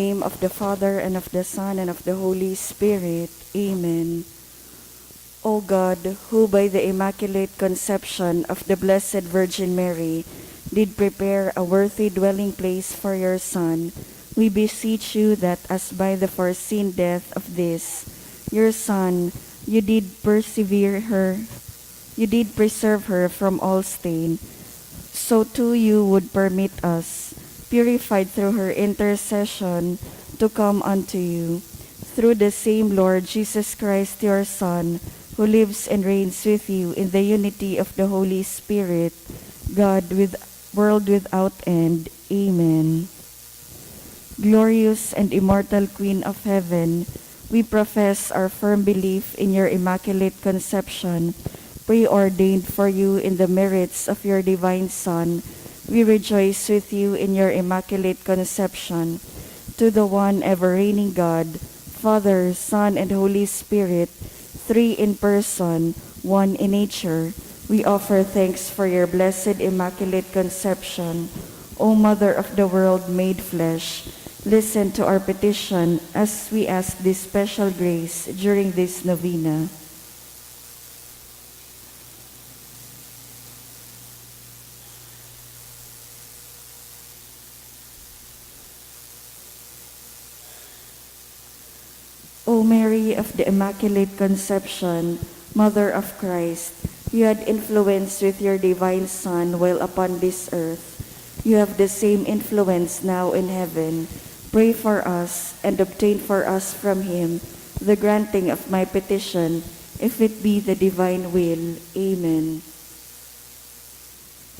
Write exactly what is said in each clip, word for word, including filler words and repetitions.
name of the Father, and of the Son, and of the Holy Spirit. Amen. O God, who by the Immaculate Conception of the Blessed Virgin Mary did prepare a worthy dwelling place for your Son, we beseech you that as by the foreseen death of this, your Son, you did persevere her, you did preserve her from all stain, so too you would permit us, purified through her intercession, to come unto you. Through the same Lord Jesus Christ, your Son, who lives and reigns with you in the unity of the Holy Spirit, God, with world without end. Amen. Glorious and immortal Queen of Heaven, we profess our firm belief in your Immaculate Conception, preordained for you in the merits of your divine Son. We rejoice with you in your Immaculate Conception. To the one ever reigning God, Father, Son, and Holy Spirit, three in person, one in nature, we offer thanks for your blessed Immaculate Conception. O Mother of the World made flesh, listen to our petition as we ask this special grace during this novena. O Mary of the Immaculate Conception, Mother of Christ, you had influence with your divine Son while upon this earth. You have the same influence now in heaven. Pray for us and obtain for us from him the granting of my petition, if it be the divine will. Amen.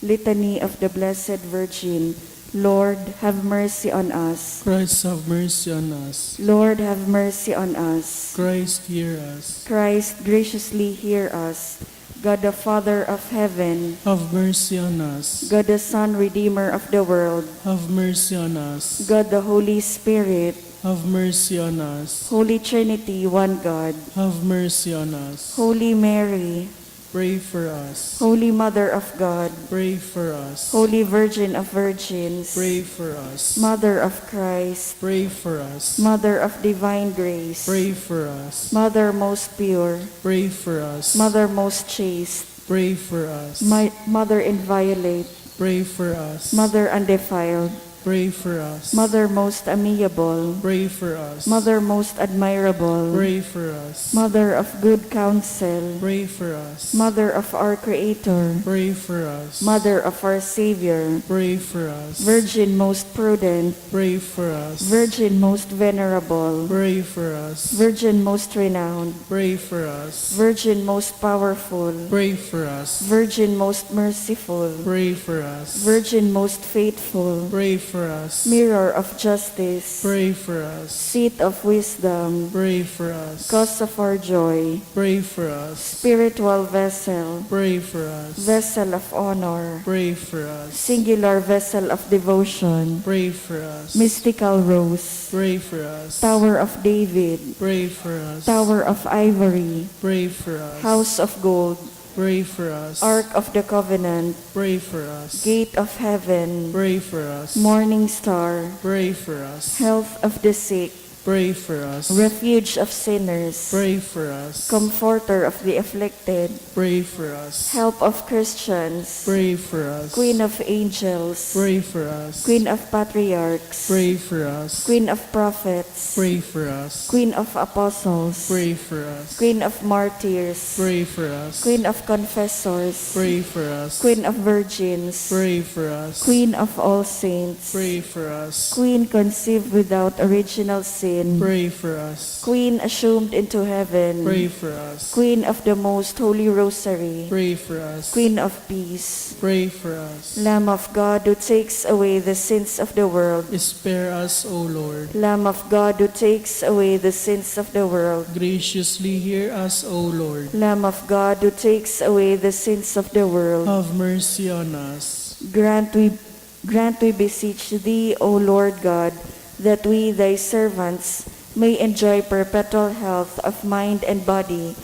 Litany of the Blessed Virgin. Lord, have mercy on us. Christ, have mercy on us. Lord, have mercy on us. Christ, hear us. Christ, graciously hear us. God the Father of heaven, have mercy on us. God the Son, Redeemer of the world, have mercy on us. God the Holy Spirit, have mercy on us. Holy Trinity, one God, have mercy on us. Holy Mary, pray for us. Holy Mother of God, pray for us. Holy Virgin of Virgins, pray for us. Mother of Christ, pray for us. Mother of Divine Grace, pray for us. Mother most pure, pray for us. Mother most chaste, pray for us. My, Mother inviolate, pray for us. Mother undefiled, pray for us. Mother most amiable, pray for us. Mother most admirable, pray for us. Mother of good counsel, pray for us. Mother of our Creator, pray for us. Mother of our Savior, pray for us. Virgin most prudent, pray for us. Virgin most venerable, pray for us. Virgin most renowned, pray for us. Virgin most powerful, pray for us. Virgin most merciful, pray for us. Virgin most faithful, pray for us. Mirror of justice, pray for us. Seat of wisdom, pray for us. Cause of our joy, pray for us. Spiritual vessel, pray for us. Vessel of honor, pray for us. Singular vessel of devotion, pray for us. Mystical rose, pray for us. Tower of David, pray for us. Tower of ivory, pray for us. House of gold, pray for us. Ark of the Covenant, pray for us. Gate of heaven, pray for us. Morning star, pray for us. Health of the sick, pray for us. Refuge of sinners, pray for us. Comforter of the afflicted, pray for us. Help of Christians, pray for us. Queen of angels, pray for us. Queen of patriarchs, pray for us. Queen of prophets, pray for us. Queen of apostles, pray for us. Queen of martyrs, pray for us. Queen of confessors, pray for us. Queen of virgins, pray for us. Queen of all saints, pray for us. Queen conceived without original sin, pray for us. Queen assumed into heaven, pray for us. Queen of the most holy rosary, pray for us. Queen of peace, pray for us. Lamb of God, who takes away the sins of the world, spare us, O Lord. Lamb of God, who takes away the sins of the world, graciously hear us, O Lord. Lamb of God, who takes away the sins of the world, have mercy on us. Grant, we, grant, we beseech thee, O Lord God, that we, thy servants, may enjoy perpetual health of mind and body,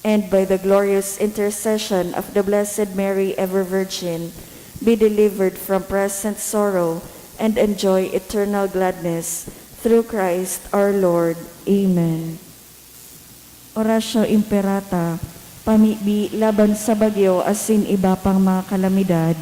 and by the glorious intercession of the Blessed Mary, ever Virgin, be delivered from present sorrow and enjoy eternal gladness. Through Christ our Lord. Amen. Oratio Imperata, pamibi laban sa bagyo asin iba pang mga kalamidad.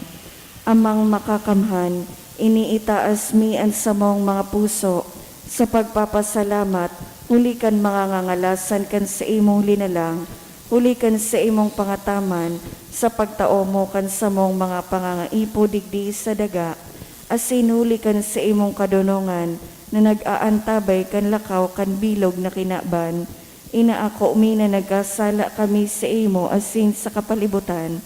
Amang Makakamhan, iniitaas mi an samong mga puso sa pagpapasalamat huli kan mga ngangalasan kan saimong linalang, huli kan saimong pangataman sa pagtao mo kan samong mga pangangaipo digdi sa daga, asin huli kan saimong kadonongan na nag-aantabay kan lakaw kan bilog na kinaban. Inaako mi na nagkasala kami saimo asin sa kapalibutan.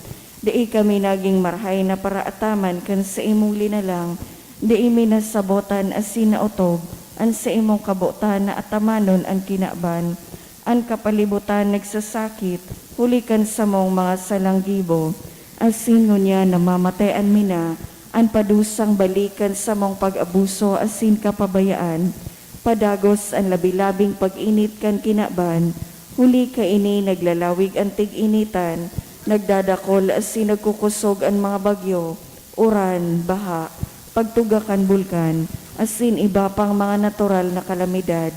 Dai kami nagin marahay na paraataman kan saimong linalang. Dai mi nasabotan asin naotob an saimong kabotan na atamanon an kinaban. An kapalibutan nagsasakit huli kan samong mga salang gibo, asin ngunyan namamatean mi na an padusang balik kan samong pag-abuso asin kapabayaan. Padagos an labi-labing pag-init kan kinaban, huli kaini naglalawig an tig-initan, nagdadakol asin nagkukosog an mga bagyo, uran, baha, pagtuga kan bulkan, asin iba pang mga natural na kalamidad.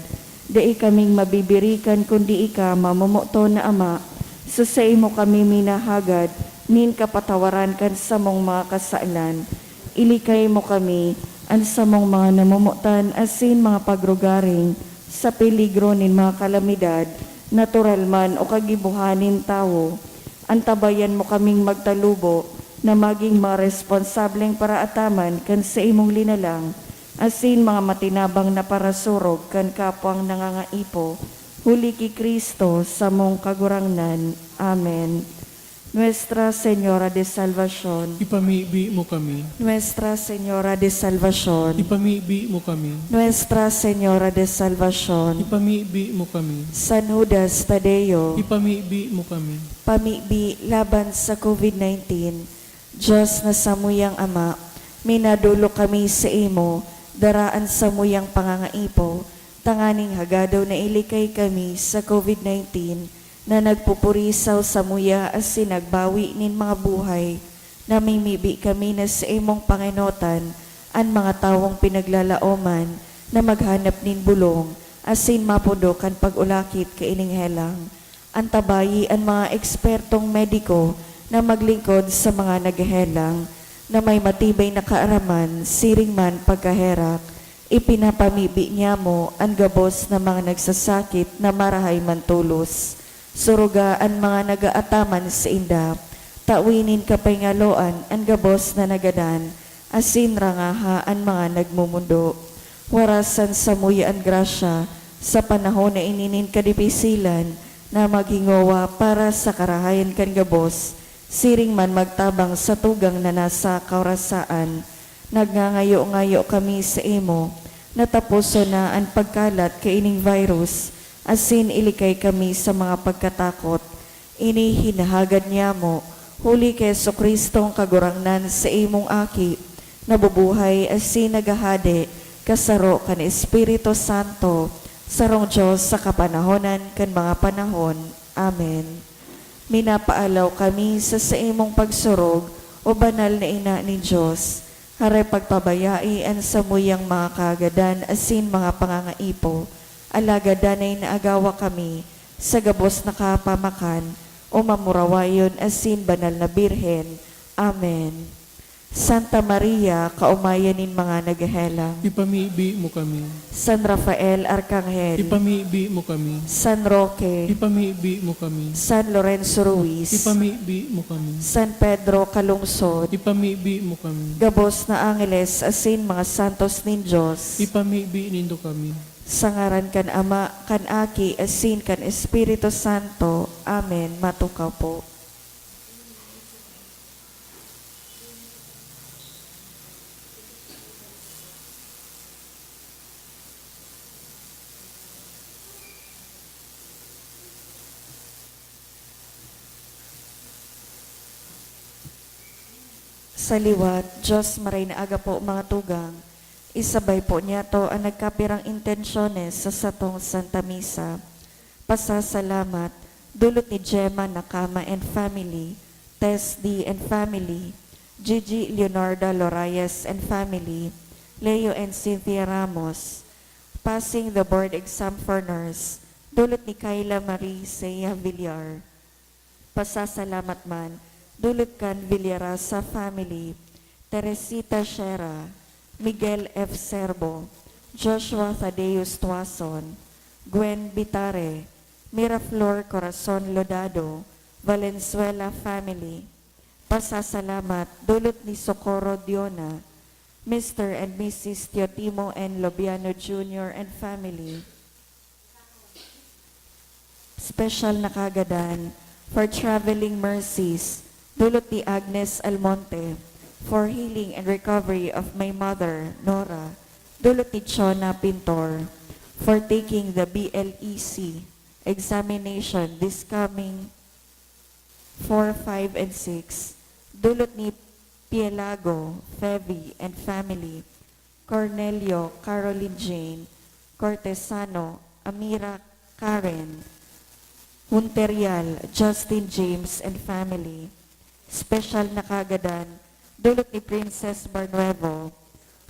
Dai kaming mabibirikan kundi ika, mamomoton na Ama, sa saimo kami minahagad nin kapatawaran kan samong mga kasalan. Ilikay mo kami, an samong mga namomotan asin mga pagrugaring, sa peligro nin mga kalamidad, natural man o kagibohan nin tawo. Antabayan mo kaming magtalubo na magin mga responsableng paraataman kan saimong linalang, asin mga matinabang na parasurog kan kapwang nangangaipo, huli ki Cristo, samong Kagurangnan. Amen. Nuestra Señora de Salvacion. Ipamibi mo kami. Nuestra Señora de Salvacion. Ipamibi mo kami. Nuestra Señora de Salvacion. Ipamibi mo kami. San Judas Tadeo. Ipamibi mo kami. Pamibi laban sa covid nineteen. Dios na samuyang Ama, minadolok kami saimo, dara an samuyang pangangaipo, tanganing hagadaw na ilikay kami sa covid nineteen na nagpupurisaw samuya asin nagbawi nin mga buhay. Namimibi kami na saimong pangenotan an mga tawong pinaglalaoman na maghanap nin bolong asin mapundo kan pag-ulakit kaining helang. Antabayi an mga ekspertong mediko na maglingkod sa mga naghehelang na may matibay na kaaraman siring man pagkaherak. Ipinapamibi niyamo an gabos na mga nagsasakit na marahay man tolos. Suruga an mga nagaataman sainda. Tawi nin kapahingaloan an gabos na nagadan, asin rangaha an mga nagmomondo. Warasan samuya an grasya sa panahon na ini nin kadipisilan na maghingowa para sa karahayan kan gabos, siring man magtabang sa tugang na nasa kaorasaan. Nagngangayo-ngayo kami saimo na taposon na an pagkalat kaining virus, asin ilikay kami sa mga pagkatakot. Ini hinahagad niyamo, huli ki Jesu-Cristong Kagurangnan, saimong Aki, nabubuhay asin naghahade, kasaro kan Espiritu Santo, sarong Dios sa kapanahonan kan mga panahon. Amen. Minapaalaw kami sa saimong pagsurog, O Banal na Ina nin Dios, hare pagpabayai an samuyang mga kahagadan asin mga pangangaipo, alagad danay naagawa kami sa gabos na kapamakan, O Mamurawayon asin Banal na Birhen. Amen. Santa Maria, kaomayan nin mga naghehelang. Ipamibi mo kami. San Rafael Arkanghel. Ipamibi mo kami. San Roque. Ipamibi mo kami. San Lorenzo Ruiz. Ipamibi mo kami. San Pedro Calungsod. Ipamibi mo kami. Gabos na angeles asin mga santos nin Dios. Ipamibi nindo kami. Sa ngaran kan Ama, kan Aki, asin kan Espiritu Santo. Amen. Matukaw po. Sa liwat, Dios, maray na aga po, mga tugang. Isabay po niyato an nagkapirang intensyones sa satong Santa Misa. Pasasalamat, dulot ni Gemma Nakama and family, Tess D and family, Gigi Leonarda Lorayes and family, Leo and Cynthia Ramos, Passing the board exam for nurse, dulot ni Kayla Marie Sea Villar. Pasasalamat man, dulot kan Villarasa family, Teresita Shera, Miguel F. Serbo, Joshua Thaddeus Tuason, Gwen Bitare, Miraflor Corazon Lodado, Valenzuela family. Pasasalamat, dulot ni Socorro Diona, Mister and Missus Teotimo N. Lobiano Junior and family. Special na kagadan for traveling mercies, dulot ni Agnes Almonte, for healing and recovery of my mother, Nora, dulot ni Chona Pintor, for taking the B L E C examination this coming four, five, and six, dulot ni Pielago, Fevy, and family, Cornelio, Caroline Jane, Cortesano, Amira, Karen, Hunterial, Justin James, and family. Special na kagadan, dulot ni Princess Barnuevo,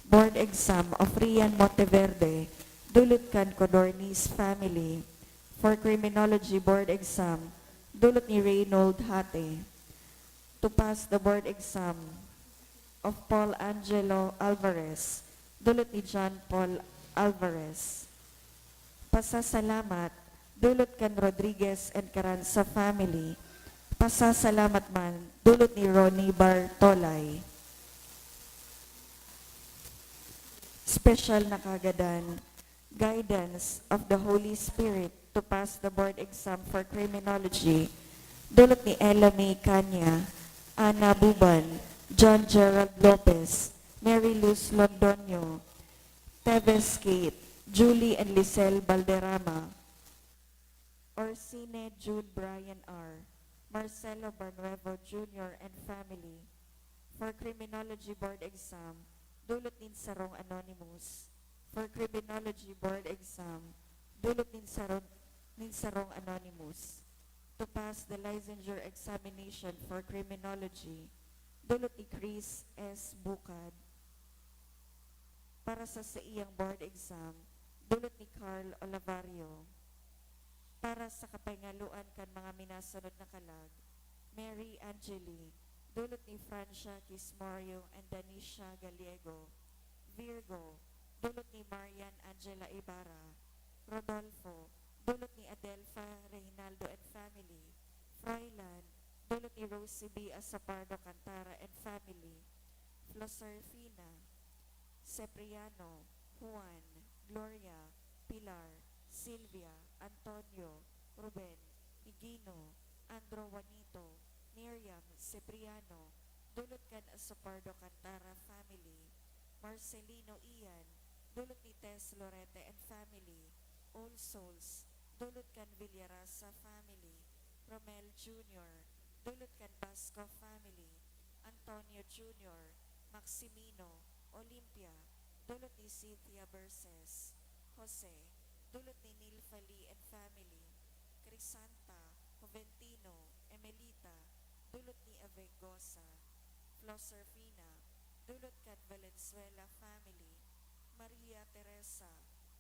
board exam of Rian Monteverde, dulot kan Codorniz family. For criminology board exam, dulot ni Reynold Hate. To pass the board exam of Paul Angelo Alvarez, dulot ni John Paul Alvarez. Pasasalamat, dulot kan Rodriguez and Caranza family. Pasasalamat man, dulot ni Ronnie Bartolay. Special na kagadan, guidance of the Holy Spirit to pass the board exam for criminology, dulot ni Ella May Canya, Ana Buban, John Gerald Lopez, Mary Luz Londoño, Teves Kate, Julie and Lisel Balderrama, Orsine Jude Brian R, Marcelo Barnuevo Junior and family. For criminology board exam, dulot nin sarong anonymous. For criminology board exam, dulot nin sarong, nin sarong anonymous. To pass the licensure examination for criminology, dulot ni Chris S Bucad. Para sa saiyang board exam, dulot ni Carl Olavario. Para sa kapangaloan kan mga minasunod na kalag, Mary Angeli, dulot ni Francia Quismorio and Danisha Gallego, Virgo, dulot ni Marian Angela Ibarra, Rodolfo, dulot ni Adelfa Reynaldo and family, Froilan, dulot ni Rosie B Asapardo Cantara and family, Floserfina, Cipriano, Juan, Gloria, Pilar, Silvia, Antonio, Ruben, Higino, Andro Juanito, Miriam, Cipriano, dulot kan Asopardo Cantara family, Marcelino Ian, dulot ni Tess Lorete and family, All Souls, dulot kan Villarasa family, Romel Junior, dulot kan Basco family, Antonio Junior, Maximino, Olympia, dulot ni Cynthia Berses, Jose, dulot ni Nilfali and family, Crisanta, Juventino, Emelita, dulot ni Avengosa, Floserfina, dulot kan Valenzuela family, Maria Teresa,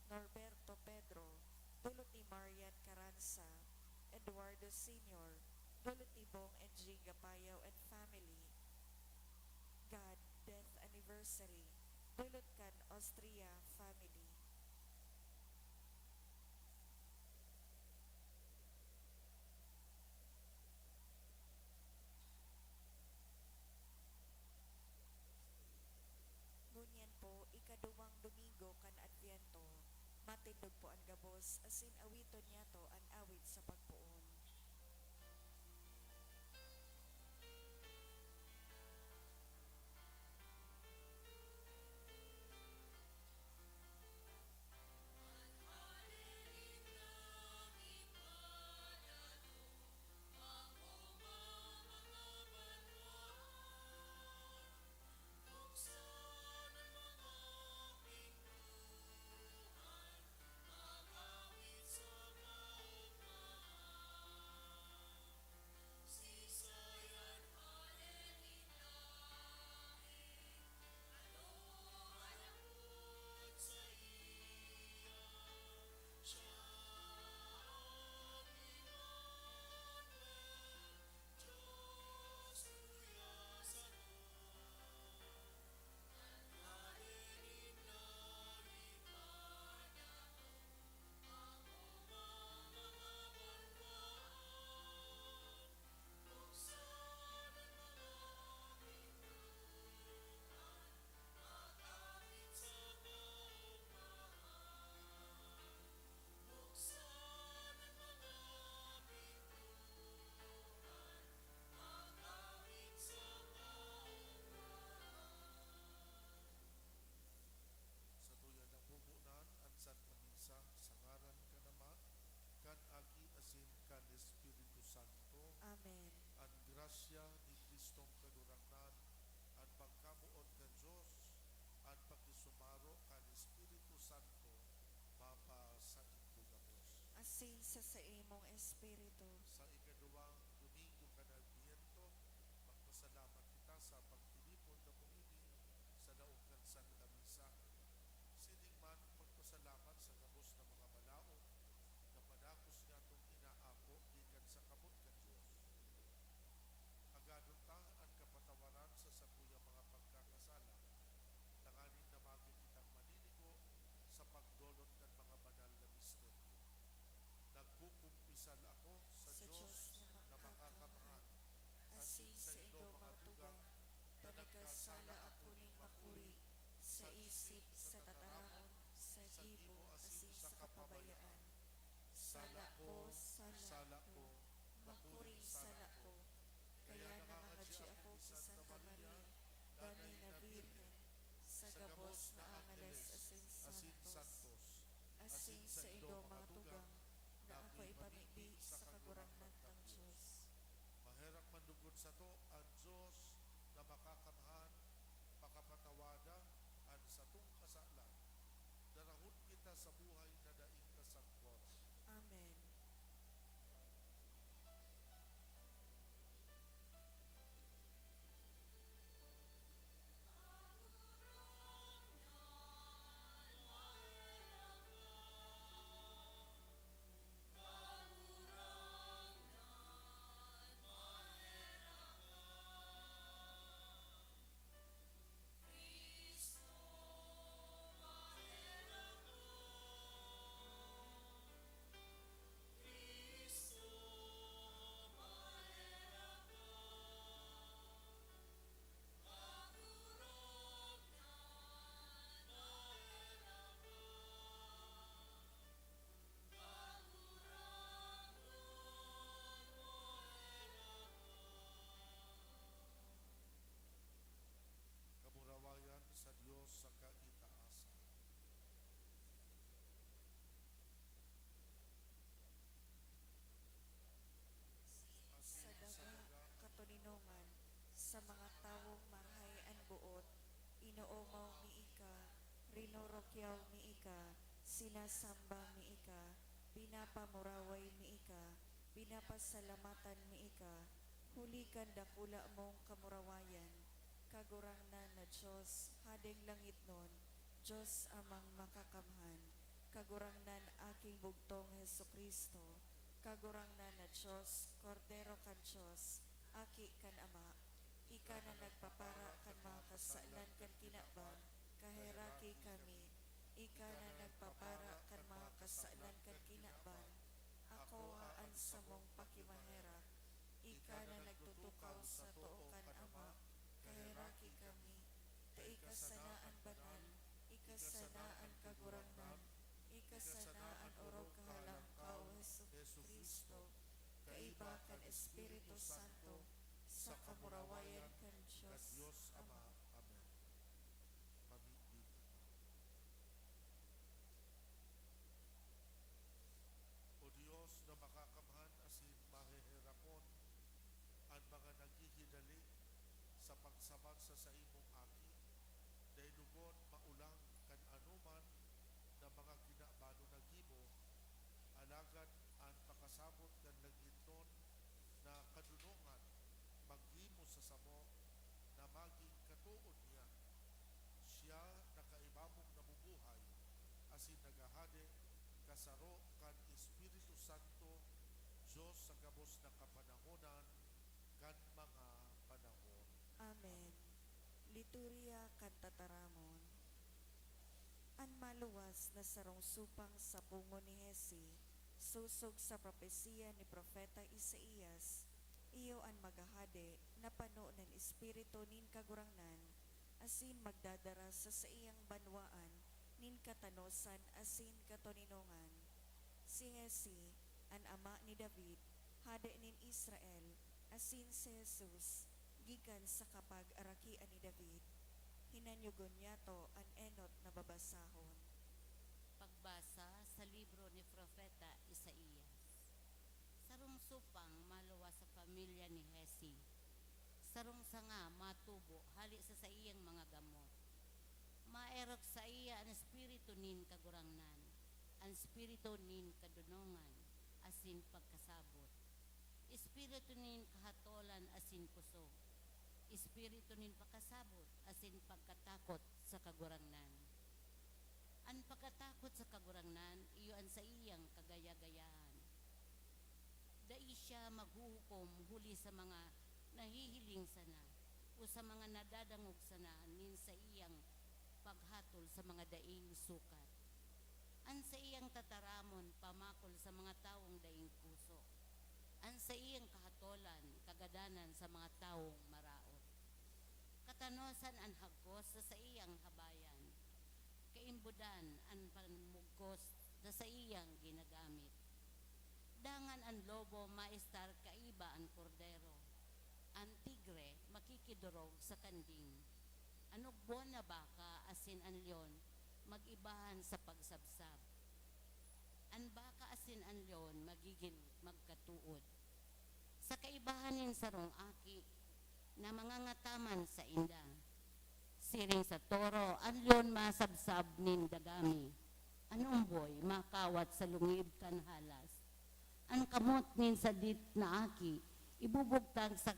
Norberto Pedro, dulot ni Marian Caranza, Eduardo Senior, dulot ni Bong and Jing Gapayaw and family, God, death anniversary, dulot kan Austria family. Ngunyan po, ikaduwang Domingo kan Adviento, matindog po an gabos, asin awiton niyato an awit sa pagpoon. Ni Cristong Kagurangnan, an pagkaboot kan Dios, an pakisumaro kan Espiritu Santo, mapasaindo gabos. Asin sa saimong espiritu. Sa ikaduwang Domingo kan Adbyento, magpasalamat kita sa pagtiripon na pumili sa laog kan Santa Misa. Sining man magpasalamat sa gabos na mga balaog na padakos niyatong inaako gikan sa kamot kan Dios. Agadon ta an kapatawaran sa satuyang mga pagkakasala, tanganing na magin kitang maninigo sa pagdolot kan mga banal na misteryo. Nagkukumpisal ako sa Sa Dios Dios na na makakamhan, makakamhan, asin asin sa saindo, mga tugang, na nagkasala ako nin makuri sa isip, sa tataramon, sa gibo, asin sa kapabayaan. Sala ko, sala ko, makuring sala ko. Kaya nangangadyi ako ki Santa Maria, danay na Birhen, sa gabos na angeles asin santos, asin saindo mga tugang, na ako ipamibi sa Kagurangnan tang Dios. Maherak man lugod sato an Dios na makakamhan, pakapatawada an satong kasalan, darahon kita sa buhay na daing kasagkoran. Amen. Kamurawayan sa Dios sa kaitaasan. Sa daga, katoninongan, sa mga tawong marahay an boot, inoomaw mi ika, rinurukyaw mi ika, sinasamba mi ika, pinapamuraway mi ika, pinapasalamatan mi ika, huli kan dakula mong kamurawayan, Kagurangnan na Dios, Hadeng langitnon, Dios Amang Makakamhan, Kagurangnan, Aking Bugtong Jesu-Cristo, Kagurangnan na Dios, Kordero kan Dios, Aki kan Ama. Ika na nagpapara kan mga kasalan kan kinaban, kaheraki kami. Ika na nagpapara kan mga kasalan kan kinaban, akoa an samong pakimaherak. Ika na nagtutukaw sa too kan Ama, kaheraki kami. Dai ka sana an banal, ika sana an Kagurangnan, ika sana an orog kahalangkaw, Jesu-Cristo, kaiba kan Espiritu Santo, sa kamurawayan kan Dios Ama. Amen. Mamibi. O Dios na makakamhan asin maheherakon, an mga naghihidali sa pagsabat sa saimong Aki, dai lugod maulang kan anoman na mga kinabanon na gibo, alagad an pakasabot kan langitnon na kadonongan maghimo sa samo na magin katood niya. Siya na kaiba mong nabubuhay asin naghahade kasaro kan Espiritu Santo, Dios sa gabos na kapanahonan kan mga panahon. Amen. Liturya kan Tataramon. An maluwas na sarong supang sa pungon ni Jesse, sosog sa propesiya ni Propeta Isaias, iyo an maghahade na pano nin Espiritu nin Kagurangnan, asin magdadara sa saiyang banwaan nin katanosan asin katoninongan. Si Jesse, an ama ni David, hade nin Israel, asin si Jesus, gikan sa kapagarakian ni David. Hinanyogon niyato an enot na babasahon. Pagbasa sa libro ni Propeta Isaias. Sarong supang maluwas sa pamilya ni Jesse. Sarong sanga matubo hale sa saiyang mga gamot. Maerok saiya an espiritu nin Kagurangnan, an espiritu nin kadonongan asin pagkasabot, espiritu nin kahatolan asin kusog, espiritu nin pakasabot asin pagkatakot sa Kagurangnan. An pagkatakot sa Kagurangnan iyo an saiyang kagaya-gayahan. Dai siya maghuhukom huli sa mga nahihiling sana o sa mga nadadangog sana nin saiyang paghatol sa mga daing sukat. An saiyang tataramon pamakol sa mga tawong daing puso. An saiyang kahatolan, kagadanan sa mga tawong maraot. Katanosan an hagkos sa saiyang habayan. Kaimbodan an panmugkos na saiyang ginagamit. Dangan an lobo maestar kaiba an kordero. An tigre makikidorog sa kanding. An ugbon na baka asin an leon mag-ibahan sa pagsabsab. An baka asin an leon magigin magkatuod. Sa kaibahan nin sarong aki na mangangataman sainda. Siring sa toro, an leon masabsab nin dagami. An umboy makawat sa lungib kan halas. An kamot nin sadit na aki ibubugtang sa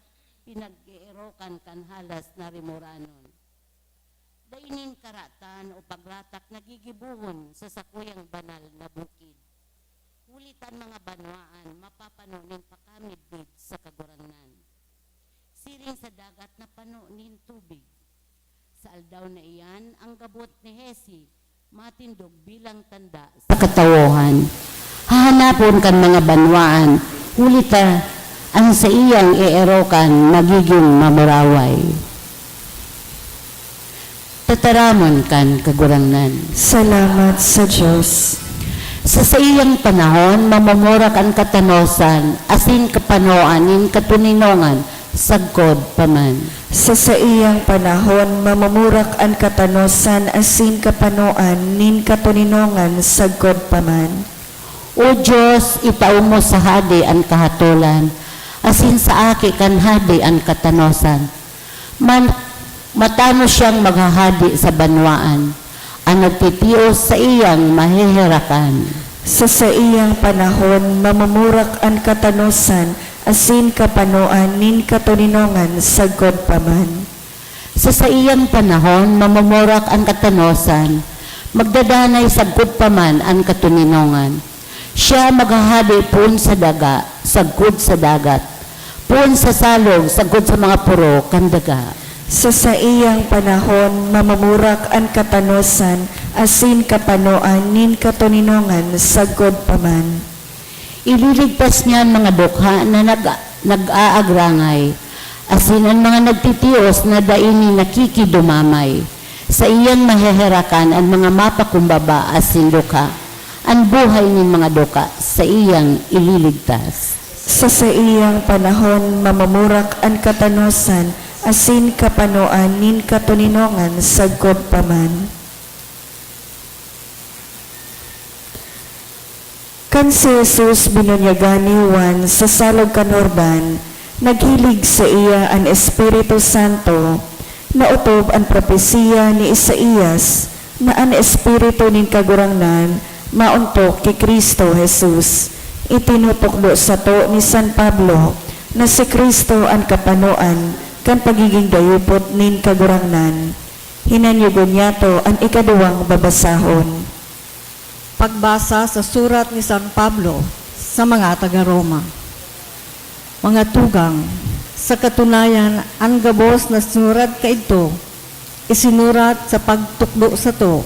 pinag-eerokan kan halas na rimoranon. Dai nin karatan o paglatak na gigibohon sa sakuyang banal na bukid. Huli ta an mga banwaan mapapano nin pakamidbid sa Kagurangnan, siring sa dagat na pano nin tubig. Sa aldaw na iyan, an gabot ni Hesi matindog bilang tanda sa katawohan. Hahanapon kan mga banwaan, huli ta an saiyang eerokan magigin mamuraway. Tataramon kan Kagurangnan. Salamat sa Dios. Sa saiyang panahon, mamumurak an katanosan asin kapanoan nin katoninongan sagkod pa man. Sa saiyang panahon, mamumurak an katanosan asin kapanoan nin katoninongan sagkod pa man. O Dios, itao mo sa hade an kahatolan, asin sa aki kan hade an katanosan. Man, matano siyang maghahade sa banwaan, an nagtitios saiyang maheherakan. Sa saiyang panahon, mamumurak an katanosan asin kapanoan nin katoninongan sagkod pa man. Sa saiyang panahon, mamumurak an katanosan, magdadanay sagkod pa man an katoninongan. Siya maghahade poon sa daga, sagkod sa dagat, poon sa salog, sagkod sa mga poro kan daga. Sa saiyang panahon, mamumurak an katanosan asin kapanoan nin katoninongan sagkod pa man. Ililigtas niya an mga dukha na nag-, nag-aagrangay, asin an mga nagtitios na dai nin nakikidumamay. Saiyang maheherakan an mga mapakumbaba asin dukha. An buhay nin mga dukha saiyang ililigtas. Sa saiyang panahon, mamumurak an katanosan asin kapanoan nin katoninongan sagkod pa man. Kan si Jesus binunyagan ni Juan sa Salog kan Jordan, naghilig saiya an Espiritu Santo. Naotob an propesiya ni Isaias na an Espiritu nin Kagurangnan maontok ki Cristo Jesus. Itinutukdo sato ni San Pablo na si Cristo an kapanoan kan pagigin dayupot nin Kagurangnan. Hinanyogon niyato an ikaduwang babasahon. Pagbasa sa surat ni San Pablo sa mga taga Roma. Mga tugang, sa katunayan, an gabos na sinurat kaidto, isinurat sa pagtukdo sato,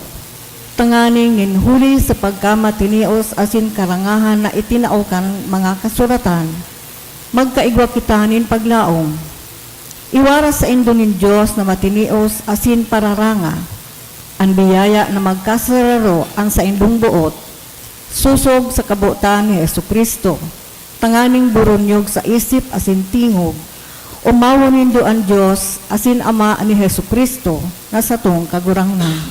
tanganing nin huli sa pagkamatinios asin karangahan na itinao kan mga kasuratan, magkaigwa kita nin paglaom. Iwaras saindo nin Dios na matinios asin pararanga an biyaya na magkasararo an saindong boot, sosog sa kabotan ni Jesu-Cristo, tanganing boronyog sa isip asin tingog. Omawon nindo an Dios asin Ama ni Jesu-Cristo na satong Kagurangnan.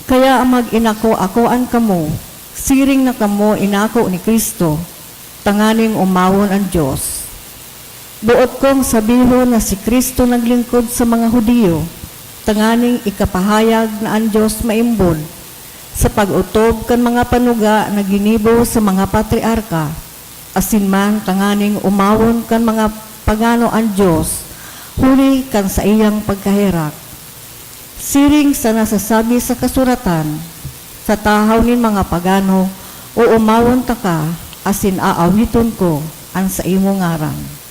Kaya mag-inako-akoan kamo, siring na kamo inako ni Cristo, tanganing omawon an Dios. Boot kong sabihon na si Cristo naglingkod sa mga Judio, tanganing ikapahayag na an Dios maimbod, sa pag-otob kan mga panuga na ginibo sa mga patriarka, asin man tanganing omawon kan mga pagano an Dios, huli kan saiyang pagkaherak. Siring sa nasasabi sa kasuratan, "Sa tahaw nin mga pagano, oomawon taka, asin aawiton ko an saimo ngaran."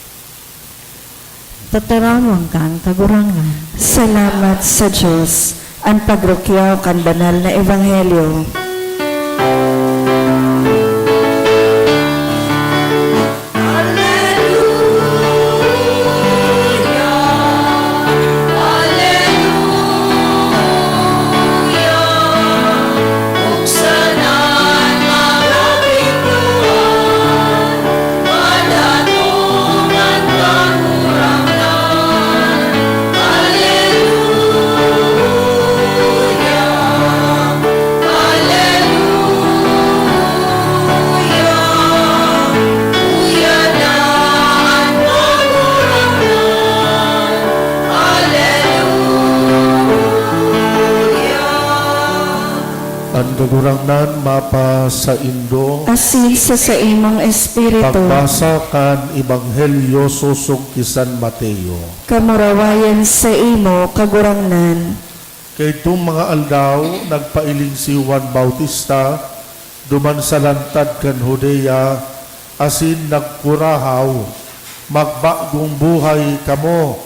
Tataramon kan Kagurangnan. Salamat sa Dios. An pagrukyaw kan banal na ebanghelyo. An Kagurangnan mapasaindo. Asin sa saimong espiritu. Pagbasa kan Ebanghelyo sosog ki San Mateo. Kamurawayan saimo, Kagurangnan. Kaidtong mga aldaw, nagpailing si Juan Bautista duman sa lantad kan Judea asin nagkurahaw, "Magbagong buhay kamo,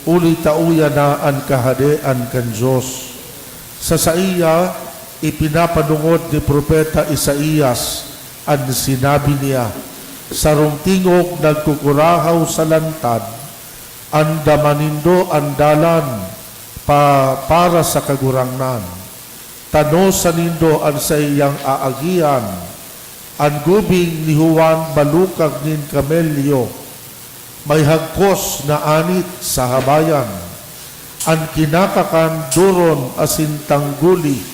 huli ta uya na an Kahadean kan Dios." Sa saiya, ipinapanongod ni Propeta Isaias an sinabi niya, "Sarong tingog nagkukurahaw sa lantad, 'Andama nindo an dalan pa, para sa Kagurangnan. Tanosa nindo an saiyang aagihan. An gubing ni Juan balukag nin kamelyo, may hagkos na anit sa habayan. An kinakakan, doron asin tangguli.'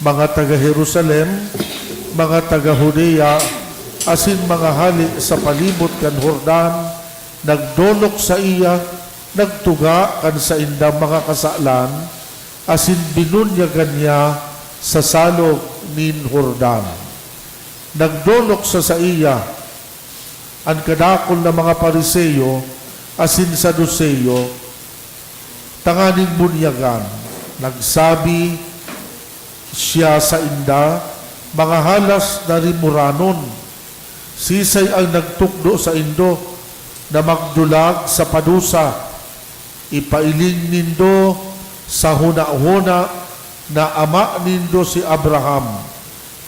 Mga taga Jerusalem, mga taga Judea, asin mga hale sa palibot kan Jordan, nagdolok saiya, nagtuga kan saindang mga kasalan, asin binunyagan niya sa salog nin Jordan. Nagdolok sa saiya an kadakul na mga Fariseo asin Saduceo tanganing bunyagan. Nagsabi siya sainda, "Mga halas na Rimoranon, sisay an nagtukdo saindo na magdulag sa padusa? Ipailing nindo sa hunahuna na ama nindo si Abraham,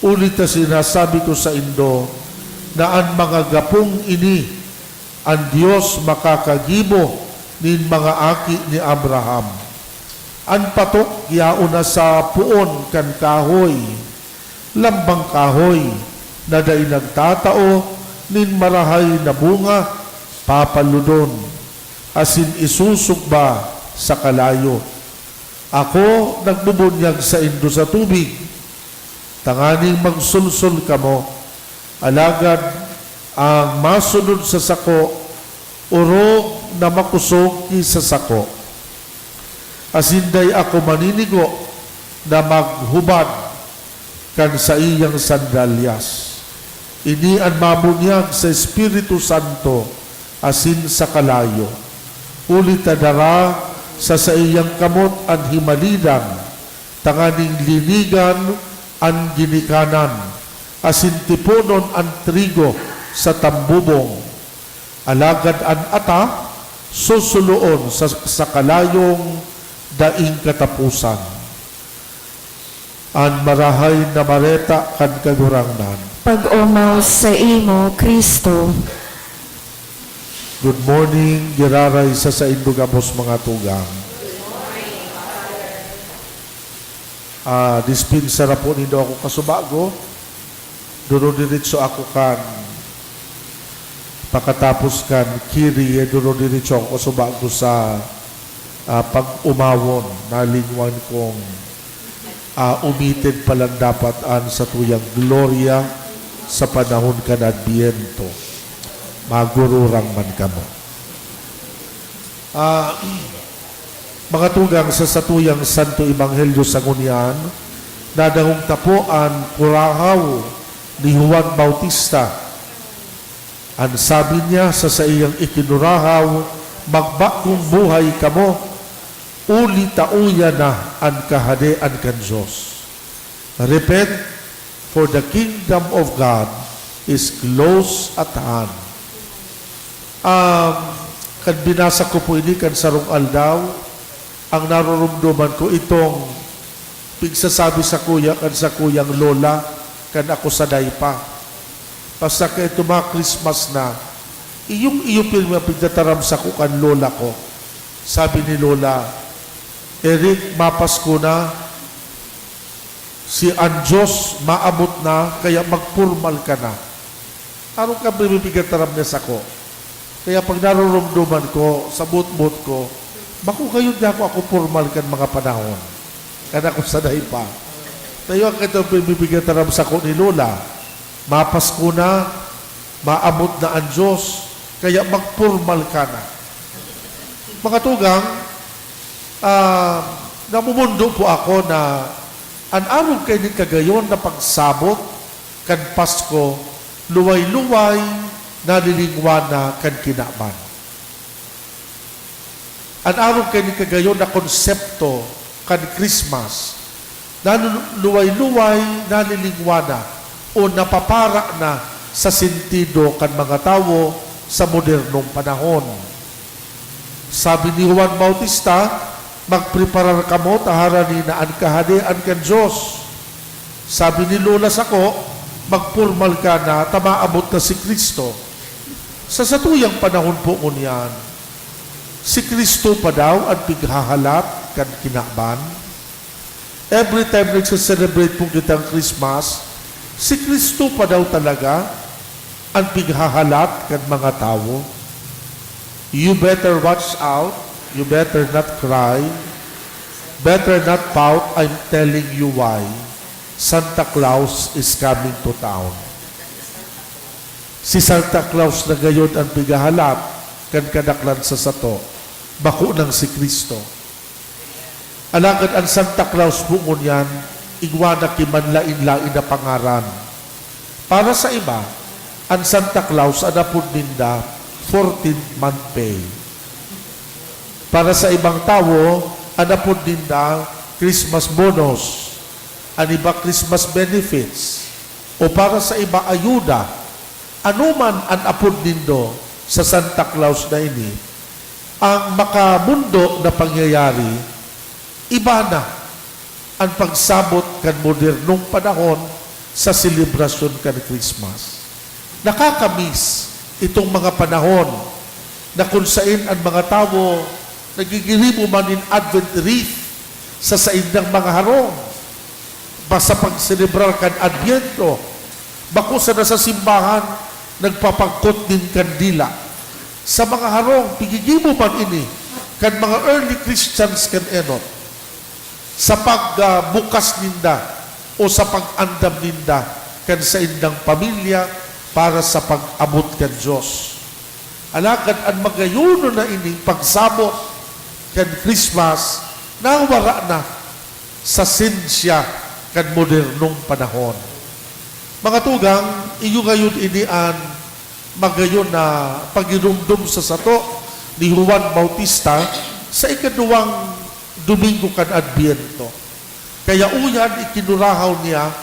huli ta sinasabi ko saindo na an mga gapong ini, an Dios makakagibo nin mga aki ni Abraham. An patok yaon na sa poon kan kahoy. Lambang kahoy na dai nagtatao nin marahay na bunga, papaludon, asin isusugba sa kalayo. Ako nagbubunyag saindo sa tubig, tanganing magsolsol kamo. Alagad an masunod sa sako, orog na makosog ki sa sako, asin dai ako maninigo na maghubad kan saiyang sandalyas. Ini an mabunyag sa Espiritu Santo asin sa kalayo, huli ta dara sa saiyang kamot an himalidan, tanganing linigan an ginikanan, asin tiponon an trigo sa tambubong, alagad an ata susuloon sa, sa kalayong daing kataposan." An Marahay na Bareta kan Kagurangnan. Pag-omaw saimo, Cristo. Good morning, giraray sa saindo gabos, mga tugang. Ah, dispensa na po nindo ako kasubago. Duro-diretso ako kan, pakatapos kan Kyrie, duro-diretso ako kasubago sa, ah, pag-omawon. Nalingwan kong, ah, omitted palan dapat an satuyang gloria sa panahon kan Adbyento. Magururang man kamo. Ah, mga tugang, sa satuyang Santo Ebanghelyo sa ngunyan, nadangog ta po an kurahaw ni Juan Bautista. An sabi niya sa saiyang ikinurahaw, "Magbagong buhay kamo, uli ta uya na an Kahadean kan Dios." Repent, for the kingdom of God is close at hand. Um, kan binasa ko po ini kan sarong aldaw, ang naroromdoman ko itong pigsasabi sakuya kan sakuyang lola kan ako saday pa. Basta kaito mga Christmas na, iyong-iyo pirmi an pigtataram sako kan lola ko. Sabi ni Lola, "Eric, mapasko na, si an Dios maabot na, kaya magpormal ka na." Arog kan pigtataram niya sako. Kaya pag naroromdoman ko, sa botbot ko, bako gayon di ako, ako pormal kan mga panahon. Kan ako saday pa. Kaya kaito an pigtataram sako ni Lola, "Mapasko na, maabot na an Dios, kaya magpormal ka na." Mga tugang, ah, namumundo po ako na an arog kaini kagayon na pagsabot kan Pasko, luway-luway nalilingwan na kan kinaban. An arog kaini kagayon na konsepto kan Christmas, nalu-, luway-luway nalilingwan na o napapara na sa sentido kan mga tawo sa modernong panahon. Sabi ni Juan Bautista, "Magpreparar kamo ta harani na an Kahadean kan Dios." Sabi ni Lola sako, "Magpormal ka na ta maabot na si Cristo." Sa satuyang panahon po ngunyan, si Cristo pa daw an pighahalat kan kinaban? Every time nagse-celebrate po kitang Christmas, si Cristo pa daw talaga an pighahalat kan mga tawo? You better watch out, you better not cry, better not pout, I'm telling you why. Santa Claus is coming to town. Si Santa Claus na gayon an pighahalat kan kadaklan sa sato, bako nang si Cristo. Alagad an Santa Claus po ngunyan, igwa na ki manlaen-laen na pangaran. Para sa iba, an Santa Claus an apod ninda, fourteenth month pay. Para sa ibang tawo, an apod ninda, Christmas bonus, an iba, Christmas benefits, o para sa iba, ayuda. Anoman an apod nindo sa Santa Claus na ini, ang makamundo na pangyayari, iba na an pagsabot kan modernong panahon sa selebrasyon kan Christmas. Nakakamiss itong mga panahon na kun saen an mga tawo nagigiribo man nin Advent wreath sa saindang mga harong. Basta pagselebrar kan Adbyento, bako sana sa simbahan nagpapagkot nin kandila. Sa mga harong, pigigibo man ini kan mga early Christians kan enot, sa pag, ah, bukas ninda o sa pag-andam ninda kan saindang pamilya para sa pag-abot kan Dios. Alagad an magayonon na ining pagsabot kan Christmas, nawara na sa sensya kan modernong panahon. Mga tugang, iyo ngayon ini an magayon na pagiromdom sa sato ni Juan Bautista sa ikaduwang Domingo kan Adbyento. Kaya uyan, ikinurahaw niya,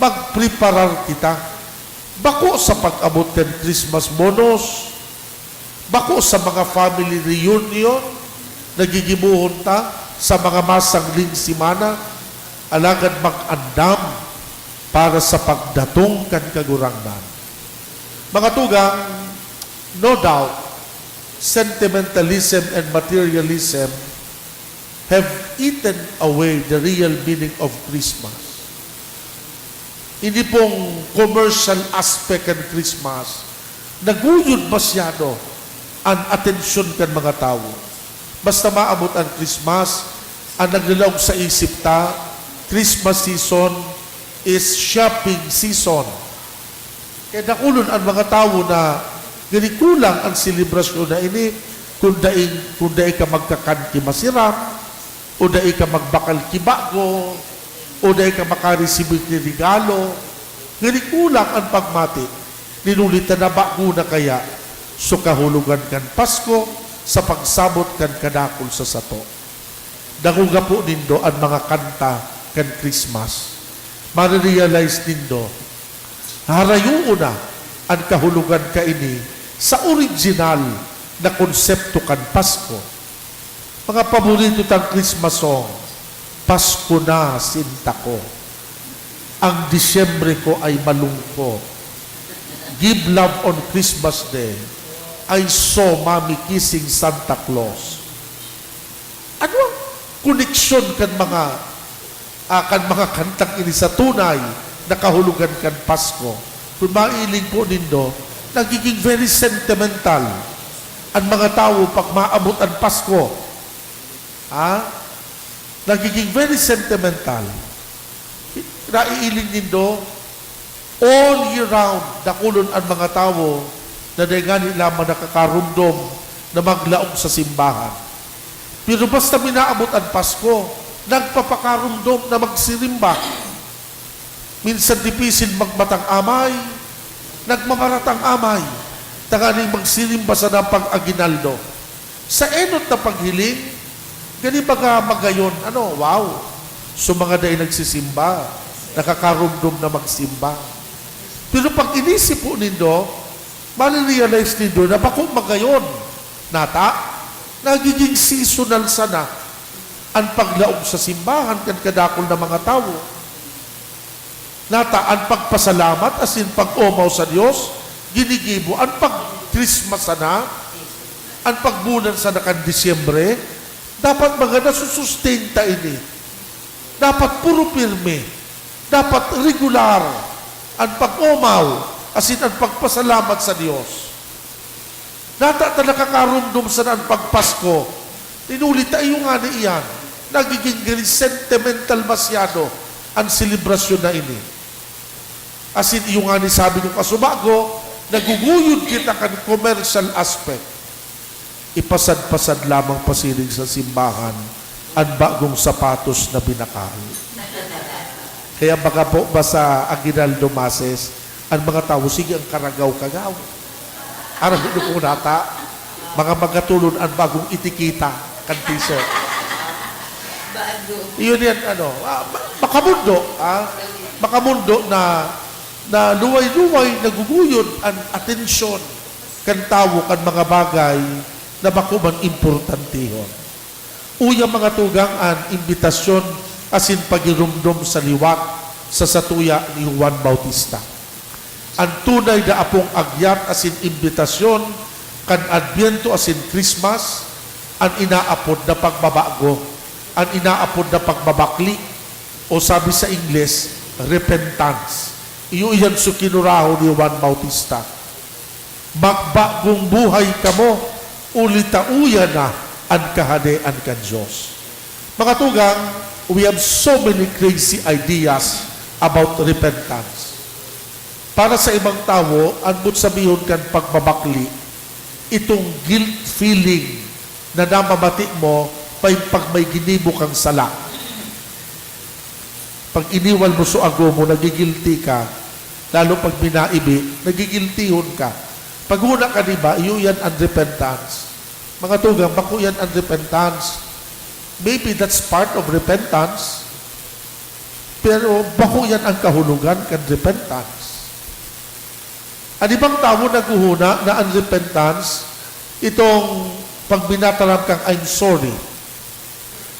magpreparar kita. Bako sa pag-abot kan Christmas bonus, bako sa mga family reunion na gigibohon ta sa mga masangling semana, alagad mag-andam para sa pagdatong kan Kagurangnan. Mga tugang, no doubt, sentimentalism and materialism have eaten away the real meaning of Christmas. Ini pong commercial aspect kan Christmas, naguyod masyado an atensyon kan mga tawo. Basta maabot an Christmas, an naglalaog sa isip ta, Christmas season is shopping season. Kaya dakulon an mga tawo na ginikulang an selebrasyon na ini, Kung dai, kung dai ka magkakan ki masiram, o dai ka magbakal ki bago, o dai ka makaresibi ki regalo, ngani kulang an pagmati, nin huli ta nabago na kaya so kahulogan kan Pasko sa pagsabot kan kadakul sa sato. Dangoga po nindo an mga kanta kan Christmas. Marirealize nindo, harayoon na an kahulogan kaini sa original na konsepto kan Pasko. Mga paborito tang Christmas song, "Pasko na, sinta ko. Ang Disyembre ko ay malungkot. Give love on Christmas Day. I saw Mommy kissing Santa Claus." Ano ang koneksyon kan mga, ah, kan mga kantang ini sa tunay na kahulogan kan Pasko? Kung mailing po nindo, nagiging very sentimental an mga tawo pag maabot an Pasko. Ha? Nagiging very sentimental. Naiiling nindo, all year round, dakulon an mga tawo na dai ngani lamang nakakaromdom na maglaog sa simbahan. Pero basta minaabot an Pasko, nagpapakaromdom na magsirimba. Minsan dipisil magmatang amay, nagmamaratang amay, tanganing magsirimba sana pag-aguinaldo. Sa enot na paghiling, gani baga magayon, ano, wow! So, mga dai nagsisimba, nakakaromdom na magsimba. Pero pag inisip po nindo, marirealize nindo na bako magayon. Nata, nagiging seasonal sana an paglaog sa simbahan kan kadakul na mga tawo. Nata, an pagpasalamat asin pag-omaw sa Dios, ginigibo. An pag-Christmas sana, an pagbulan sana kan Disyembre, dapat mga nasusustain ta ini. Dapat puro pirmi. Dapat regular an pag-omaw asin an pagpasalamat sa Dios. Nata ta nakakaromdom sana an pagpasko, nin huli ta iyo ngani iyan, nagiging sentimental masyado an selebrasyon na ini. Asin iyo ngani sabi ko kasubago, naguguyod kita kan commercial aspect. Ipasad-pasad lamang pasiring sa simbahan an bagong sapatos na binakal. Kaya baka po ba sa aguinaldo masses, an mga tawo, sige an karagaw-kagaw. Aram nindo kung nata, mga magatulon an bagong etiketa kan t-shirt. Bago. Iyon yan, ano, ah, ma-, makamundo, ah, makamundo na, na luway-luway naguguyod an atensyon kan tawo kan mga bagay na bako man importantehon. Uya, mga tugang, an imbitasyon asin pagiromdom sa liwat sa satuya ni Juan Bautista. An tunay na apong agyat asin imbitasyon kan Adbyento asin Christmas, an inaapod na pagbabago, an inaapod na pagbabakli, o sabi sa Ingles, repentance. Iyo iyan so kinurahaw ni Juan Bautista. Magbagong buhay kamo, huli ta uya na an Kahadean kan Dios. Mga tugang, we have so many crazy ideas about repentance. Para sa ibang tawo, an boot sabihon kan pagbabakli, itong guilt feeling na namamati mo pag, pag may ginibo kang sala. Pag iniwal mo so agom mo, nagigilti ka. Lalo pag minaibi, nagigiltihon ka. Paghona kan iba, iyo yan an repentance. Mga tugang, bako yan an repentance. Maybe that's part of repentance. Pero bako yan ang kahulogan kan repentance. An ibang tawo naghuhuna na an repentance, itong pag minataram kang, "I'm sorry."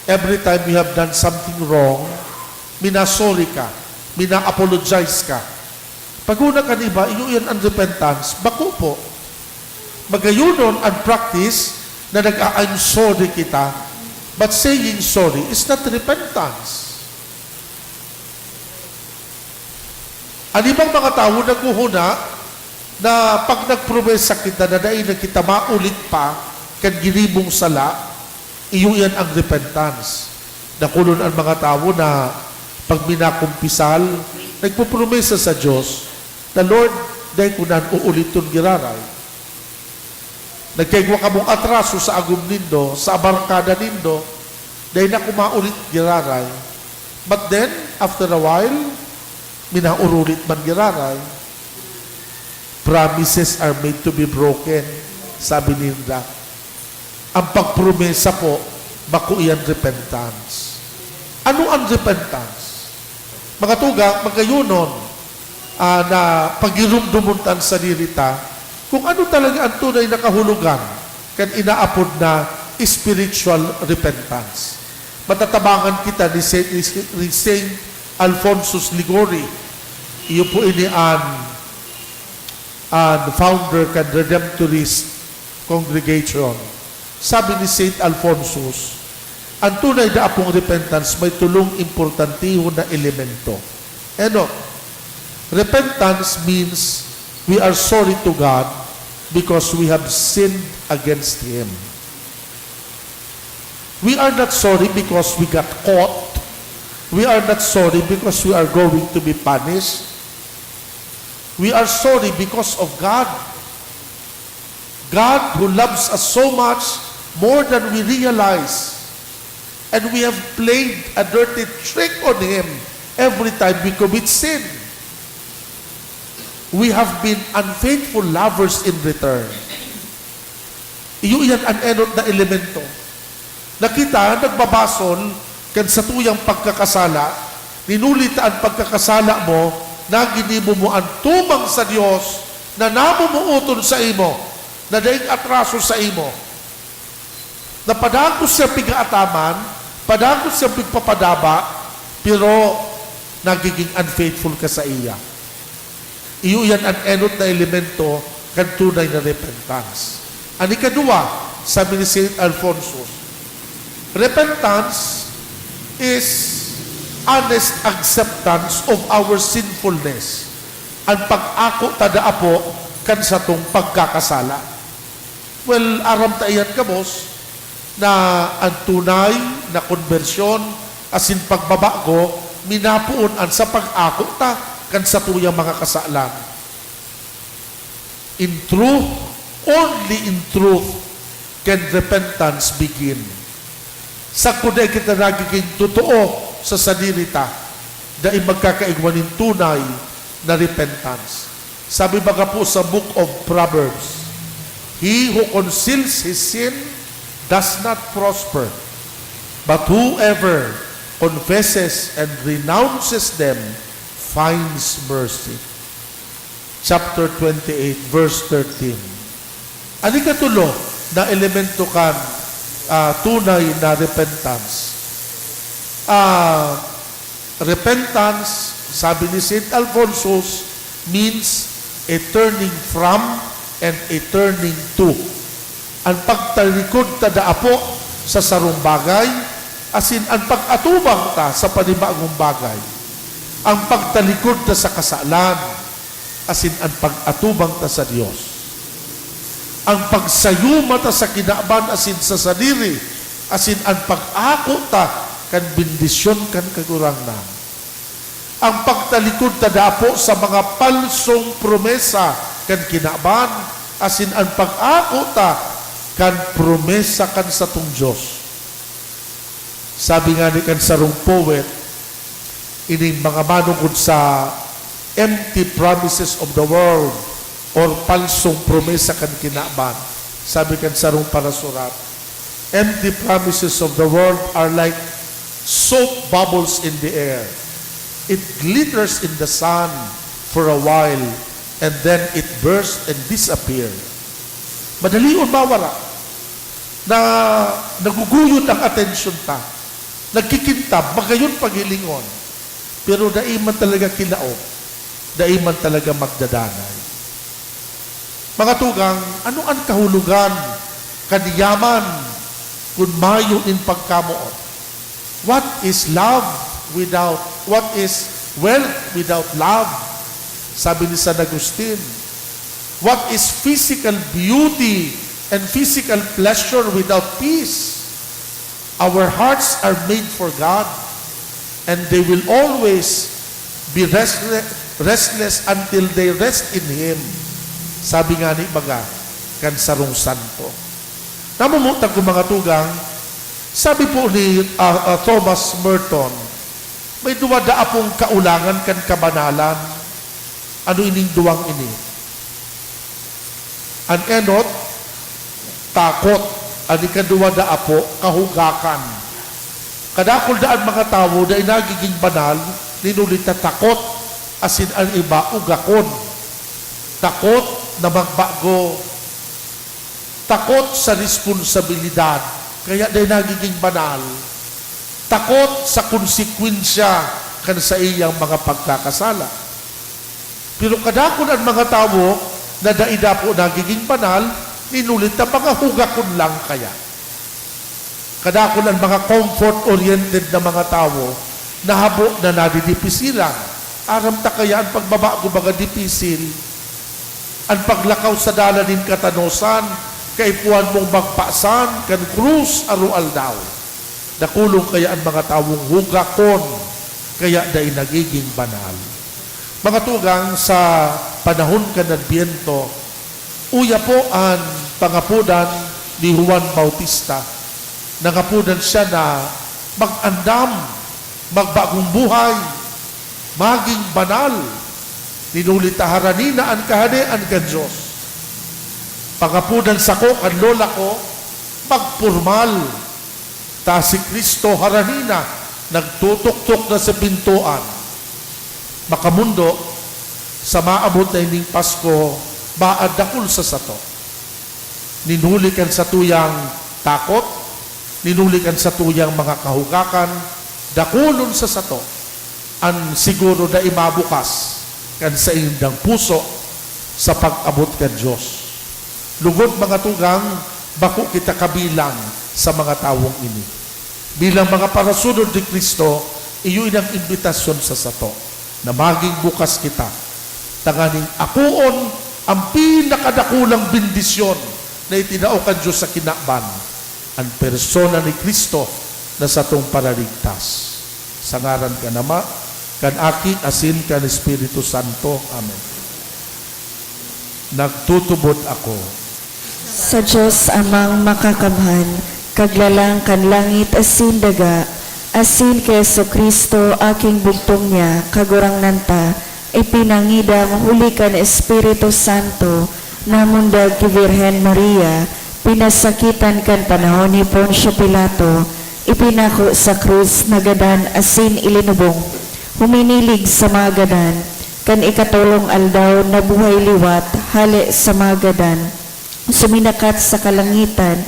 Every time you have done something wrong, mina-sorry ka, mina-apologize ka. Paghona kan iba, iyo yan an repentance. Bako po. Magayonon an practice na nag-a-I'm sorry kita, but saying sorry is not repentance. An ibang mga tawo naghuhuna na pag nagpromesa kita na dai na kita maulit pa kan ginibong sala, iyo iyan ang repentance. Dakulon an mga tawo na pag minakumpisal, nagpopromesa sa Dios na, "Lord, dai ko nan uuliton giraray." Nagkaigwa kamong atraso sa agom nindo, sa abarkada nindo, dai na kumauli giraray. But then, after a while, minaurulit man giraray. Promises are made to be broken, sabi ninda. Ang pagpromesa po, bako iyan repentance. Ano ang repentance? Mga tugang, magayonon, ah, na pagirumdomon ta an sadiri ta kung ano talaga ang tunay na kahulogan kan inaapod na spiritual repentance. Matatabangan kita ni Saint, ni Saint Alphonsus Liguori. Iyo po ini an, an founder kan Redemptorist Congregation. Sabi ni Saint Alphonsus, ang tunay na apong repentance may tolong importantihon na elemento. Ano? Repentance means we are sorry to God because we have sinned against Him. We are not sorry because we got caught. We are not sorry because we are going to be punished. We are sorry because of God. God who loves us so much, more than we realize. And we have played a dirty trick on Him every time we commit sin. We have been unfaithful lovers in return. Iyo iyan an enot na elemento. Na kita nagbabasol kan satuyang pagkakasala, ninuli ta an pagkakasala mo na ginibo mo an tumang sa Dios na namumuoton sa imo, na daing atraso sa imo. Na padagos siya pigaataman, padagos siya pigpapadaba, pero nagiging unfaithful ka sa iya. Iyo iyan an enot na elemento kan tunay na repentance. An ikaduwa, sabi ni Saint Alphonsus, repentance is honest acceptance of our sinfulness. An pag-ako ta daapo kan satong pagkakasala. Well, aram ta iyan gabos, na an tunay na konbersyon asin pagbabago minapoon an sa pag-ako ta kan satuyang mga kasalan. In truth, only in truth can repentance begin. Sagkod dai kita nagiging totoo sa sadiri ta, dai magkakaigwa nin tunay na repentance. Sabi baga po sa Book of Proverbs, "He who conceals his sin does not prosper, but whoever confesses and renounces them finds mercy." Chapter twenty-eight, verse thirteen. An ikatulo na elemento kan, ah, tunay na repentance. Ah, repentance, sabi ni Saint Alphonsus, means a turning from and a turning to. An pagtalikod ta daapo sa sarong bagay, asin an pag-atubang ta sa panibagong bagay. Ang pagtalikod ta sa kasalan, asin an pag-atubang ta sa Dios. Ang pagsayuma ta sa kinaban asin sa sadiri, asin an pag-ako ta kan bendisyon kan Kagurangnan. Ang pagtalikod ta daapo sa mga palsong promesa kan kinaban, asin an pag-ako ta kan promesa kan satong Dios. Sabi ngani kan sarong poet, ining mga manukod sa empty promises of the world or palsong promesa kan kinaban, sabi kan sarong parasurat, "Empty promises of the world are like soap bubbles in the air. It glitters in the sun for a while, and then it bursts and disappears." Madalion mawara na naguguyon ang atensyon ta. Nagkikintab, magayon paghilingon. Pero dai man talaga kilaog, dai man talaga magdadanay. Mga tugang, ano an kahulogan kan yaman kun mayo nin pagkamoot? What is love without, what is wealth without love? Sabi ni San Agustin, "What is physical beauty and physical pleasure without peace?" Our hearts are made for God, and they will always be restle-, restless until they rest in Him. Sabi ngani baga, kan sarong santo. Namumutan ko, mga tugang, sabi po ni, ah, ah, Thomas Merton, may duwa daa pong kaolangan kan kabanalan. Ano ining duwang ini? An enot, takot. An ikaduwa daa po, kahugakan. Kadakul daan mga tawo dai nagiging banal, nin huli ta takot, asin an iba ugakon. Takot na magbago. Takot sa responsabilidad, kaya dai nagiging banal. Takot sa konsekwensya kan saiyang mga pagkakasala. Pero kadakul an mga tawo na dai dapo nagiging banal, nin huli ta mga hugakon lang kaya. Kadakul an mga comfort-oriented na mga tawo na habo na nadidipisilan. Aram ta kaya an pagbabago baga dipisil. An paglakaw sa dalan nin katanosan, kaipuhan mong magpasan kan krus aroaldaw. Dakulon kaya an mga tawong hugakon, kaya dai nagiging banal. Mga tugang, sa panahon kan Adbyento, uya po an pangapodan ni Juan Bautista. Nangapodan siya na mag-andam, magbagong buhay, maging banal, nin huli ta harani na an Kahadean kan Dios. Pangapodan sako kan lola ko, magpormal, ta si Cristo harani na, nagtutuktok na sa pintoan. Makamondo, sa maabot na ining Pasko, maadakul sa sato. Nin huli kan satuyang takot, nin huli kan satuyang mga kahugakan, dakulon sa sato an siguro dai mabukas kan saindang puso sa pag-abot kan Dios. Lugod, mga tugang, bako kita kabilang sa mga tawong ini. Bilang mga parasunod ni Cristo, iyo inang imbitasyon sa sato, na maging bukas kita, tanganing akoon ang pinakadakulang bendisyon na itinao kan Dios sa kinaban, an persona ni Cristo na satong Paraligtas. Sa ngaran kan Ama, kan Aki, asin kan Espiritu Santo. Amen. Nagtutubod ako. Sa Dios Amang Makakamhan, Kaglalang kan langit asin daga, asin ki Jesu-Cristo, Aking bugtong niya, Kagurangnan ta, ipinangidam huli kan Espiritu Santo, namundag ki Birhen Maria, pinasakitan kan panahon ni Poncio Pilato, ipinako sa krus, nagadan asin ilinubong. Huminilig sa mga gadan, kan ikatolong aldaw nabuhay liwat hale sa mga gadan. Suminakat sa kalangitan,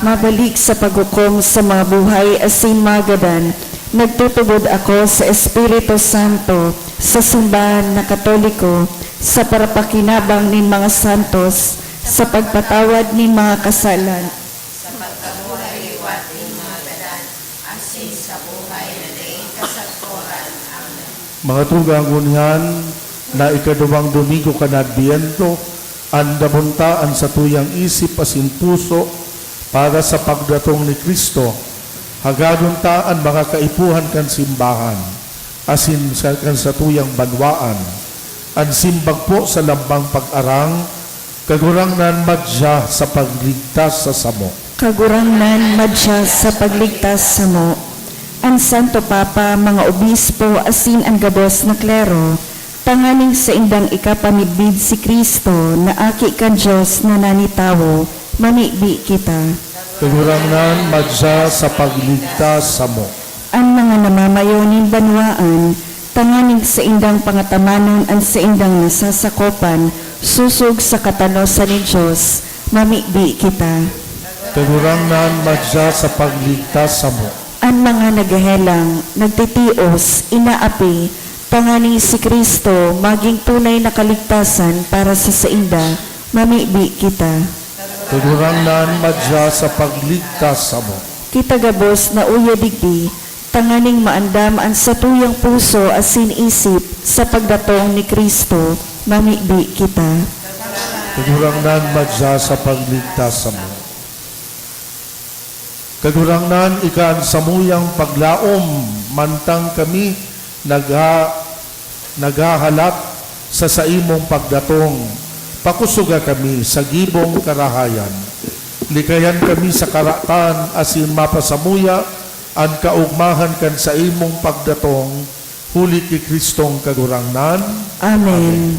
mabalik sa paghukom sa mga buhay asin mga gadan. Nagtutubod ako sa Espiritu Santo, sa simbahan na Katoliko, sa parapakinabang nin mga santos, sa pagpatawad nin mga kasalan, sa pagkabuhay liwat nin mga gadan, asin sa buhay na daing kasagkoran. Amen. Mga tugang, ngunyan na ikaduwang Domingo kan Adbyento, andamon ta an satuyang isip asin puso para sa pagdatong ni Cristo. Hagadon ta an mga kaipuhan kan simbahan asin sa, kan satuyang banwaan. An simbag po sa lambang pag-arang, Kagurangnan, madya sa pagligtas sa samo. Kagurangnan, madya sa pagligtas samo. An Santo Papa, mga obispo, asin an gabos na klero, tanganing saindang ikapamidbid si Cristo na Aki kan Dios na nani tawo, mamibi kita. Kagurangnan, madya sa pagligtas samo. An mga namamayo nin banwaan, tanganing saindang pangatamanon an saindang nasasakopan, sosog sa katanosan nin Dios, mamibi kita. Kagurangnan, madya sa pagligtas samo. An mga naghehelang, nagtitios, inaapi, tanganing si Cristo magin tunay na kaligtasan para sa sainda, mamibi kita. Kagurangnan, madya sa pagligtas samo. Kita gabos na uya digdi, tanganing maandam an satuyang puso asin isip sa pagdatong ni Cristo, mamibi kita. Kagurangnan, madya sa pagligtas samo. Kagurangnan, ika an samuyang paglaom, mantang kami nagha-, naghahalat sa saimong pagdatong, pakusoga kami sa gibong karahayan. Likayan kami sa karatan asin mapasamuya an kaogmahan kan saimong pagdatong, huli ki Cristong Kagurangnan. Amen.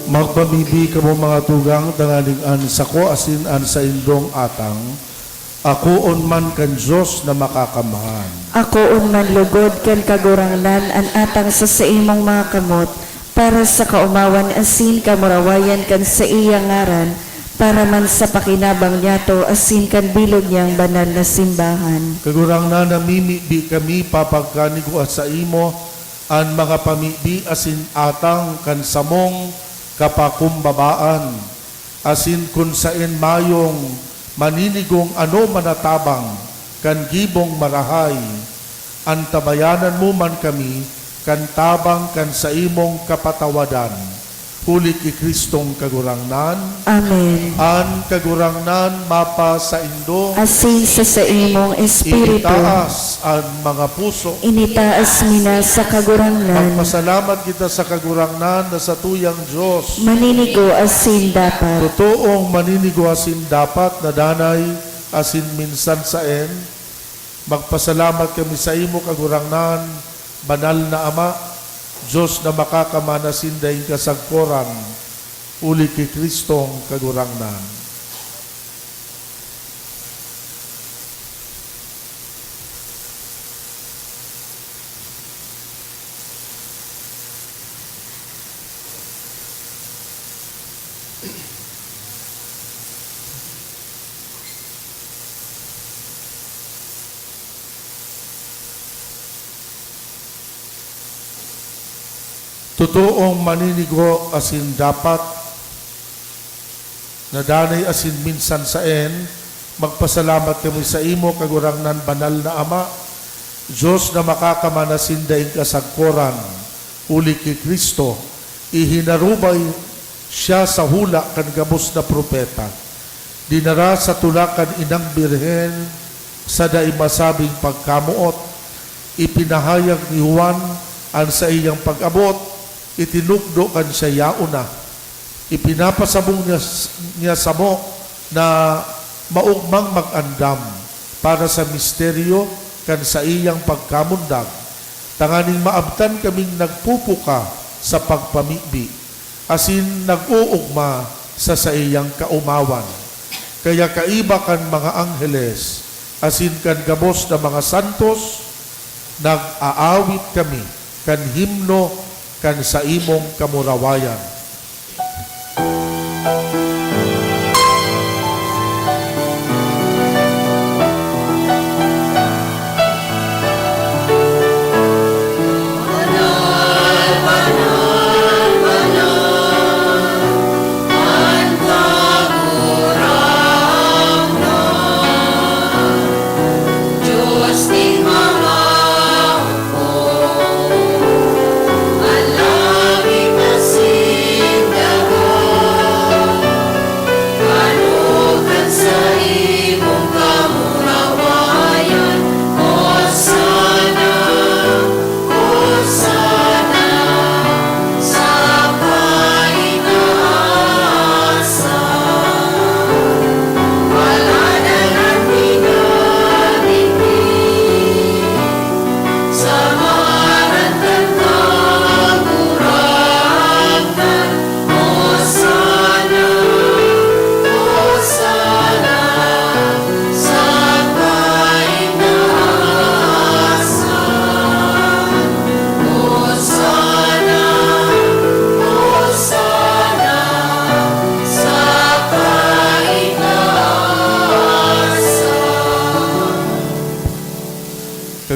Magpamibi kamo, mga tugang, tanganing an sako asin an saindong atang akoon man kan Dios na Makakamhan. Akoon man logod kan Kagurangnan an atang sa saimong mga kamot, para sa kaomawan asin kamurawayan kan saiyang ngaran, para man sa pakinabang niyato asin kan bilog niyang banal na simbahan. Kagurangnan, namimibi kami papagkanigwa saimo an mga pamibi asin atang kan samong kapakumbabaan, asin kun saen mayong maninigong anoman na tabang kan gibong marahay, antabayanan mo man kami kan tabang kan saimong kapatawadan, huli ki Cristong Kagurangnan. Amen. An Kagurangnan mapasaindo. Asin sa saimong espiritu. Itaas an mga puso. Initaas mi na sa Kagurangnan. Magpasalamat kita sa Kagurangnan na satuyang Dios. Maninigo asin dapat. Totoong maninigo asin dapat na danay asin minsan saen, magpasalamat kami saimo, Kagurangnan, Banal na Ama, Dios na Makakamhan asin daing kasagkoran, huli ki Cristong Kagurangnan. Totoong maninigo asin dapat na danay asin minsan saen, magpasalamat kami saimo, Kagurangnan, Banal na Ama, Dios na Makakamhan asin daing kasagkoran, huli ki Cristo, ihinarubay siya sa hula kan gabos na propeta. Dinara sa tulak kan inang birhen sa dai masabing pagkamoot. Ipinahayag ni Juan an saiyang pag-abot, itinukdo kan siya yaon na. Ipinapasabong niya, niya samo na maogmang mag-andam para sa misteryo kan saiyang pagkamundag, tanganing maabtan kaming nagpupuka sa pagpamibi asin nag-oogma sa saiyang kaomawan. Kaya kaiba kan mga angheles asin kan gabos na mga santos, nag-aawit kami kan himno kan saimong kamurawayan.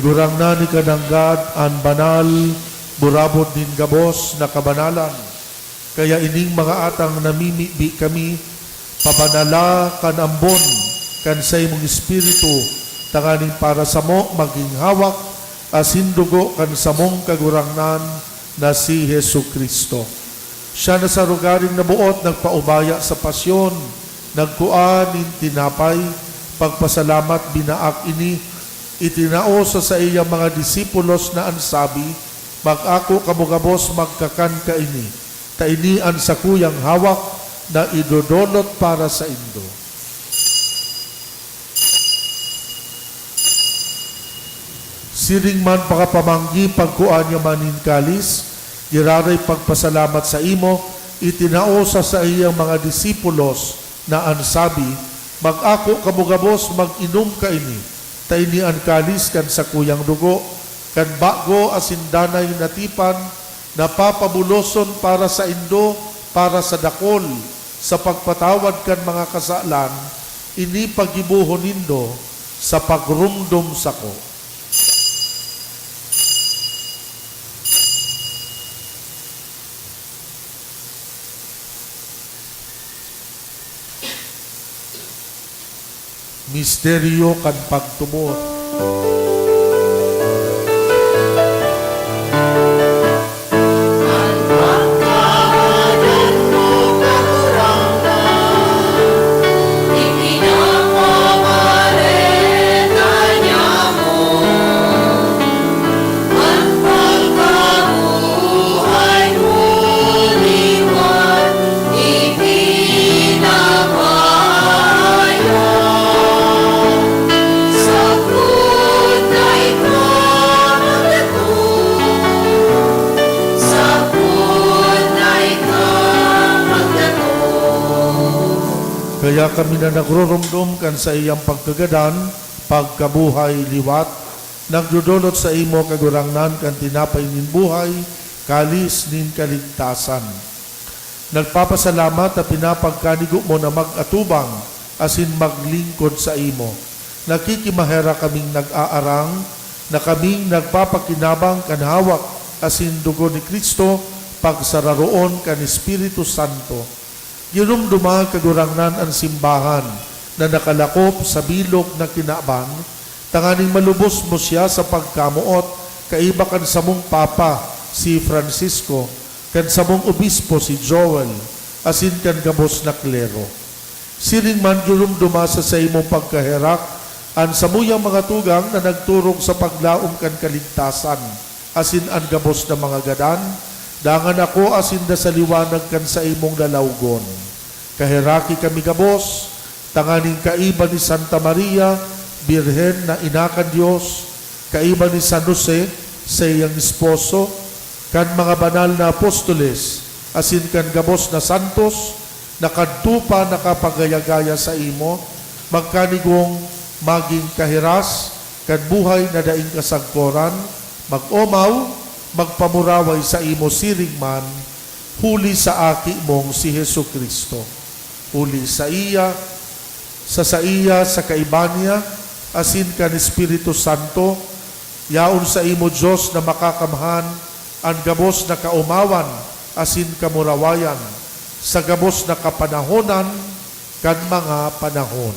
Kagurangnan, ika nanggad an banal, burabod nin gabos na kabanalan. Kaya ining mga atang namimibi kami, pabanala kan ambon kan saimong Espiritu, tanganing para samo magin hawak asin dugo kan samong Kagurangnan na si Jesu-Cristo. Siya na sa rogaring naboot nagpaubaya sa pasyon, nagkua nin tinapay, pagpasalamat, binaak ini, itinao sa saiyang mga disipulos na an sabi, "Mag-ako kamo gabos, magkakan kaini, ta ini an sakuyang hawak na idodolot para saindo." Siring man pakapamanggi, pagkua niya man nin kalis, giraray pagpasalamat sa imo, itinao sa saiyang mga disipulos na an sabi, "Mag-ako kamo gabos, mag-inom kaini, ta ini an kalis kan sakuyang dugo, kan bago asin danay na tipan, na papabuloson para saindo, para sa dakol, sa pagpatawad kan mga kasalan. Ini paggibohon nindo sa pagromdom sako." Misteryo kan pagtubod. Kaya kami na nagroromdom kan saiyang pagkagadan, pagkabuhay liwat, nagdodolot saimo, Kagurangnan, kan tinapay nin buhay, kalis nin kaligtasan. Nagpapasalamat ta pinapagkanigo mo na mag-atubang asin maglingkod saimo. Nakikimaherak kaming nag-aarang na kaming nagpapakinabang kan hawak asin dugo ni Cristo, pagsararoon kan Espiritu Santo. Ginomdoma, Kagurangnan, an simbahan na nakalakop sa bilog na kinaban, tanganing malubos mo siya sa pagkamoot, kaiba kan samong Papa, si Francisco, kan samong Obispo, si Joel, asin kan gabos na klero. Siring man, ginomdoma sa saimong pagkaherak an samuyang mga tugang na nagturog sa paglaom kan kaligtasan, asin an gabos na mga gadan, dangan ako asin da sa liwanag kan saimong lalawgon. Kaheraki kami gabos, tanganing kaiba ni Santa Maria, Birhen na ina kan Dios, kaiba ni San Jose, saiyang esposo, kan mga banal na apostoles, asin kan gabos na santos, na kadto pa nakapagaya-gaya saimo, magkanigong magin kahiras kan buhay na daing kasagkoran, mag-omaw, magpamuraway saimo siring man, huli sa Aki mong si Jesu-Cristo. Huli saiya, sa saiya, sa kaiba niya, asin kan Espiritu Santo, yaon saimo, Dios na Makakamhan, an gabos na kaomawan asin kamurawayan, sa gabos na kapanahonan kan mga panahon.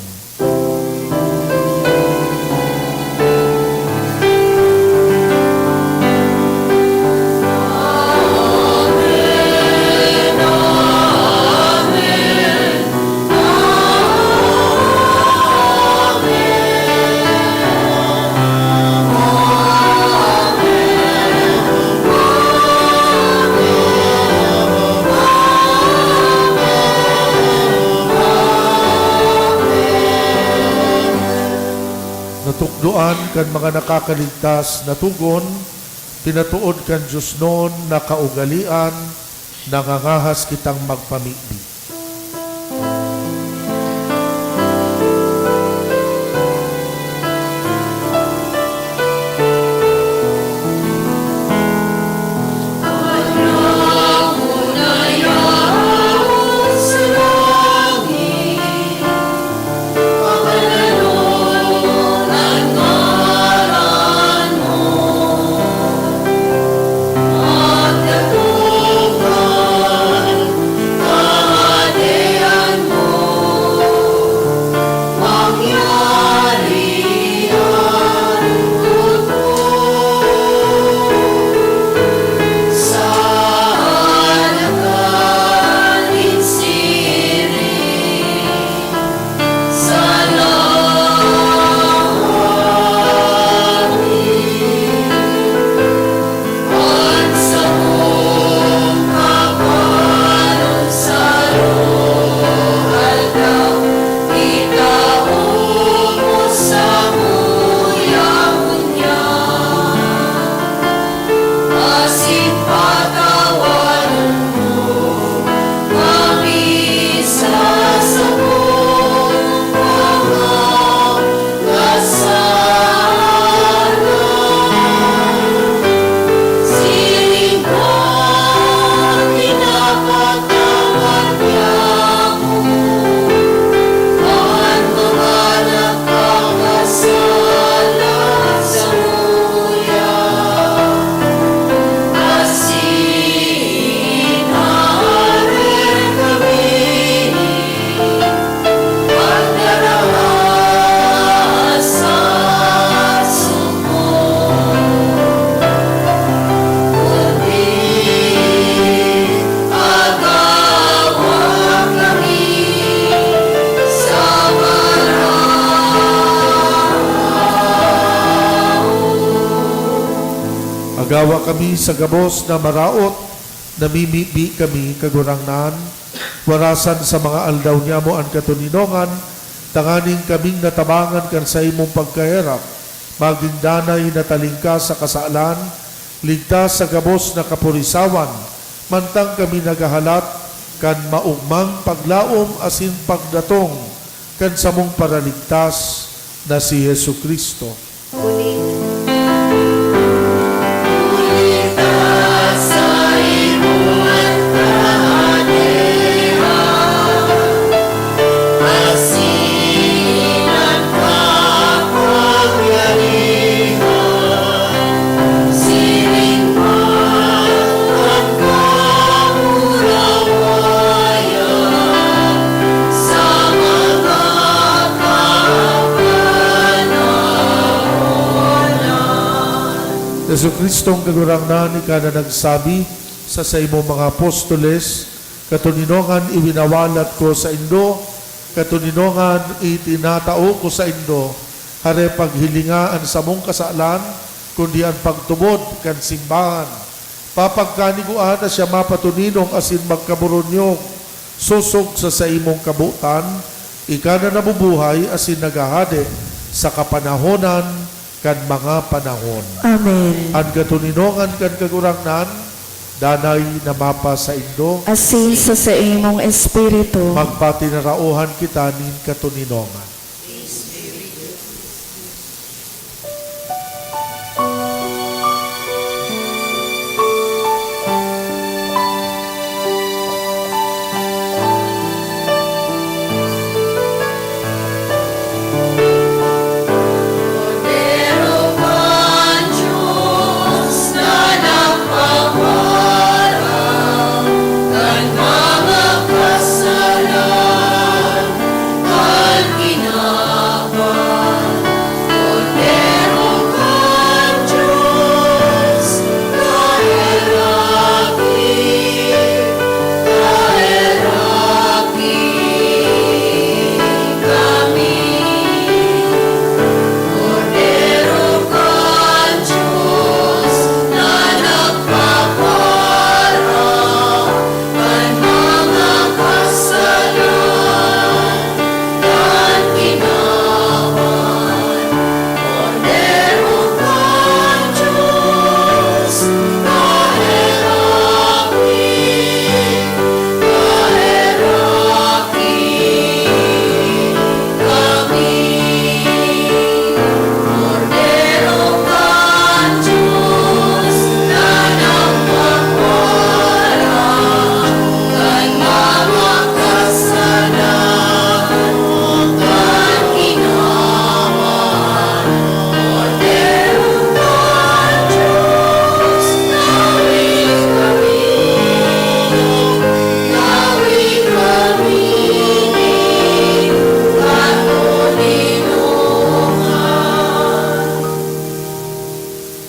Natukdoan kan mga nakakaligtas na togon, pinatood kan diosnon na kaugalean, nangangahas kitang magpamibi. Asin patawaron mo kami sa samong mga kasalanan. Siring kan pinapatawad niya ako an mga nakakasala samuya. Asin haharek kami Agawa kami sa gabos na maraot, namimibi kami, Kagurangnan, warasan sa mga aldaw niamo an katoninongan, tanganing kaming natabangan kan saimong pagkaherak, magin danay na talingkas sa kasalan, ligtas sa gabos na kapurisawan, mantang kami naghahalat kan maogmang paglaom asin pagdatong kan samong Paraligtas na si Jesu-Cristo. Jesu-Cristong Kagurangnan, ika na nagsabi sa saimong mga apostoles, "Katoninongan iwinawalat ko saindo, katoninongan itinatao ko saindo, hare paghilinga an samong kasalan, kundi an pagtubod kan simbahan." Papagkanigua na siya mapatoninong asin magkaboronyog, sosog sa saimong kabotan, ika na nabubuhay asin naghahade sa kapanahonan kan mga panahon. Amen. An katoninongan kan Kagurangnan, danay na mapasaindo. Asin sa saimong espiritu. Magpatinaraohan kita nin katoninongan.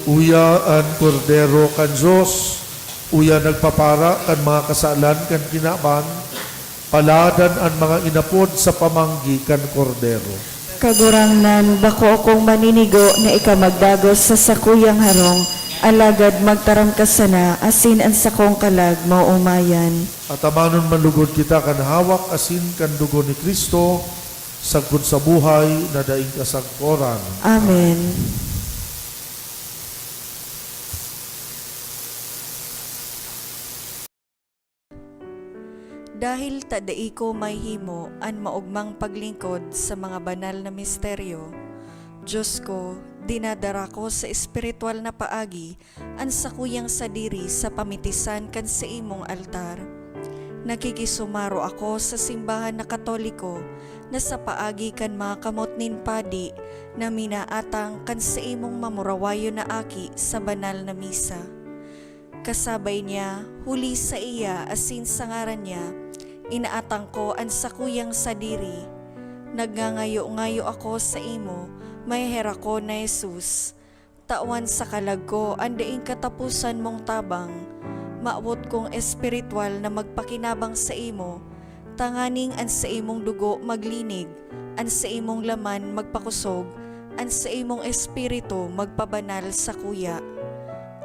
Uya an Kordero kan Dios, uya nagpapara kan mga kasalan kan kinaban, paladan an mga inapod sa pamanggi kan Kordero. Kagurangnan, bako akong maninigo na ika magdagos sa sakuyang harong, alagad magtaram ka sana, asin an sakong kalag maomayan. Atamanon man lugod kita kan hawak asin kan dugo ni Cristo, sagkod sa buhay na daing kasagkoran. Amen. Dahil ta dai ko mahihimo an maogmang paglingkod sa mga banal na misteryo, Dios ko, dinadara ko sa espiritual na paagi an sakuyang sadiri sa pamitisan kan saimong altar. Nakikisumaro ako sa simbahan na Katoliko na sa paagi kan mga kamot nin padi na minaatang kan saimong mamurawayon na aki sa banal na misa. Kasabay niya, huli saiya asin sa ngaran niya, inaatang ko an sakuyang sadiri. Nagngangayo-ngayo ako saimo, maheherakon na Jesus. Tawan sa kalag ko an daing kataposan mong tabang. Mawot kong espiritual na magpakinabang saimo, tanganing an saimong dugo maglinig, an saimong laman magpakosog, an saimong espiritu magpabanal sakuya.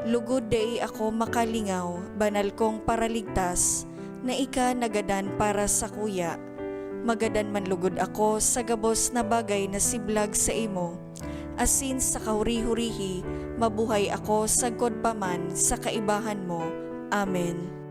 Lugod dai ako makalingaw, banal kong Paraligtas, na ika nagadan para sakuya. Magadan man lugod ako sa gabos na bagay na siblag saimo, asin sa kahuri-hurihi mabuhay ako sagkod pa man sa kaibahan mo. Amen.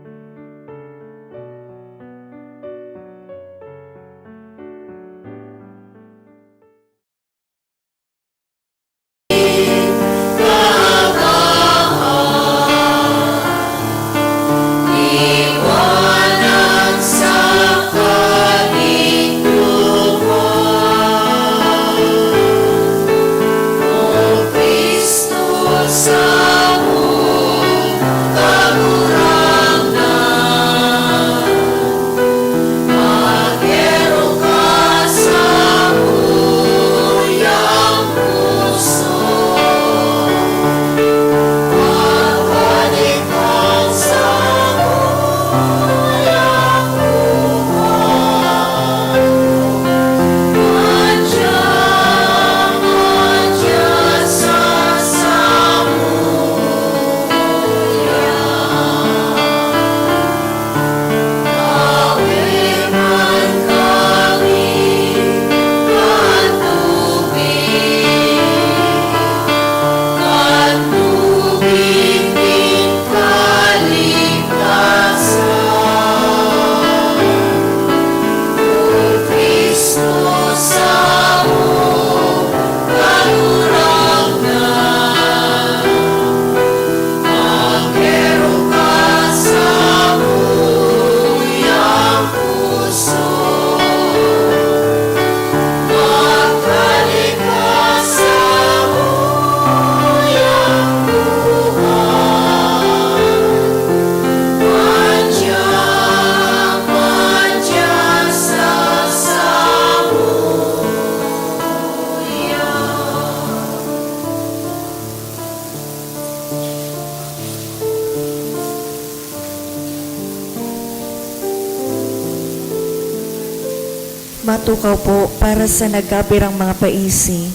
Matukaw po para sa nagkapirang mga paisi.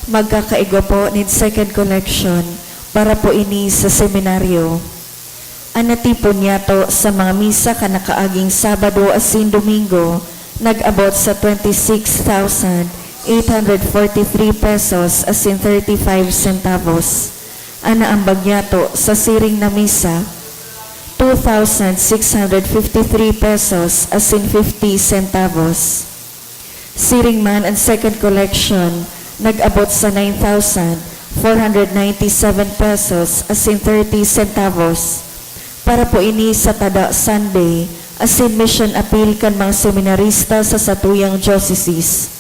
Magkakaigwa po nin second collection para po ini sa seminaryo. An natipon niyato sa mga misa kan nakaaging Sabado asin Domingo nag-abot sa twenty six thousand eight hundred forty three pesos asin thirty five centavos. An naambag niyato sa siring na misa, two thousand six hundred fifty three pesos asin fifty centavos. Siring man an second collection nag-abot sa nine thousand four hundred ninety seven pesos asin thirty centavos. Para po ini sa tada Sunday asin mission appeal kan mga seminarista sa satuyang diocese.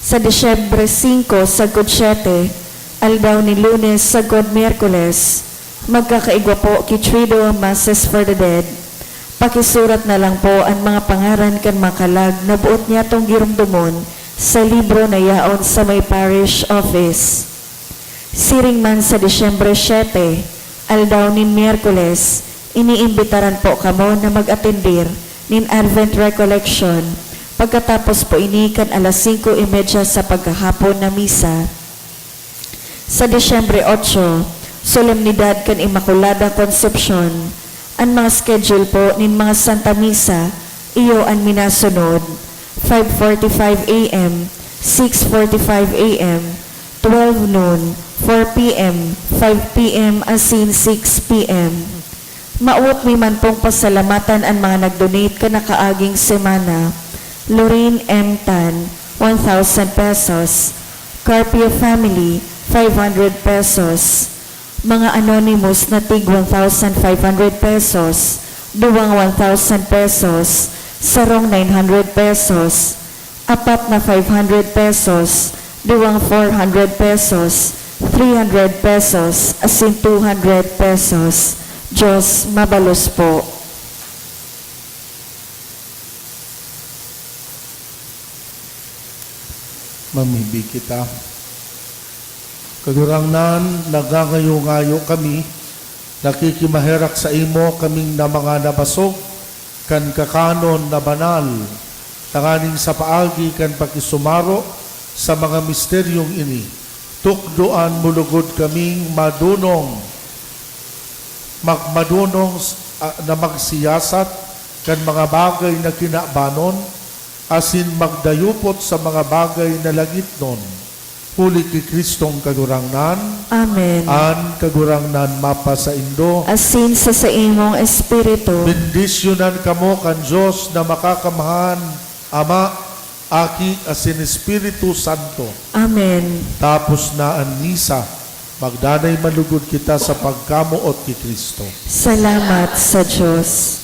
Sa Disyembre singko sagkod siyete, aldaw nin Lunes sagkod Miyerkules, magkakaigwa po ki Triduum Masses for the Dead. Pakisurat na lang po an mga pangaran kan mga kalag na boot nyatong giromdomon sa libro na yaon sa may parish office. Siring man sa Disyembre siyete, aldaw nin Miyerkules, iniimbitaran po kamo na mag-atendir nin Advent Recollection pagkatapos po ini kan alas singko y medya sa pagkahapon na misa. Sa Disyembre otso, Solemnidad kan Inmaculada Concepcion. An mga schedule po nin mga Santa Misa iyo an minasunod: five forty-five A M, six forty-five A M, twelve noon, four P M, five P M asin six P M. Mawot mi man pong pasalamatan an mga nag-donate kan nakaaging semana. Lorraine M. Tan, one thousand pesos. Carpio family, five hundred pesos. Mga anonymous na tig one thousand five hundred pesos, duwang one thousand pesos, sarong nine hundred pesos, apat na five hundred pesos, duwang four hundred pesos, three hundred pesos, asin two hundred pesos. Diyos mabalos po. Mamibi kita. Kagurangnan, nagngangayo-ngayo kami, nakikimaherak saimo kaming na mga nabasog kan kakanon na banal, tanganing sa paagi kan pakisumaro sa mga misteryong ini, tukdoan mo lugod kaming madunong, magmadunong s-, a-, na magsiyasat kan mga bagay na kinabanon, asin magdayupot sa mga bagay na langitnon, huli ki Kristong Kagurangnan. Amen. An Kagurangnan mapasaindo. Asin sa saimong espiritu. Bendisyonan kamo kan Dios na Makakamhan, Ama, Aki, asin Espiritu Santo. Amen. Tapos na an misa, magdanay man lugod kita sa pagkamoot ki Kristo. Salamat sa Dios.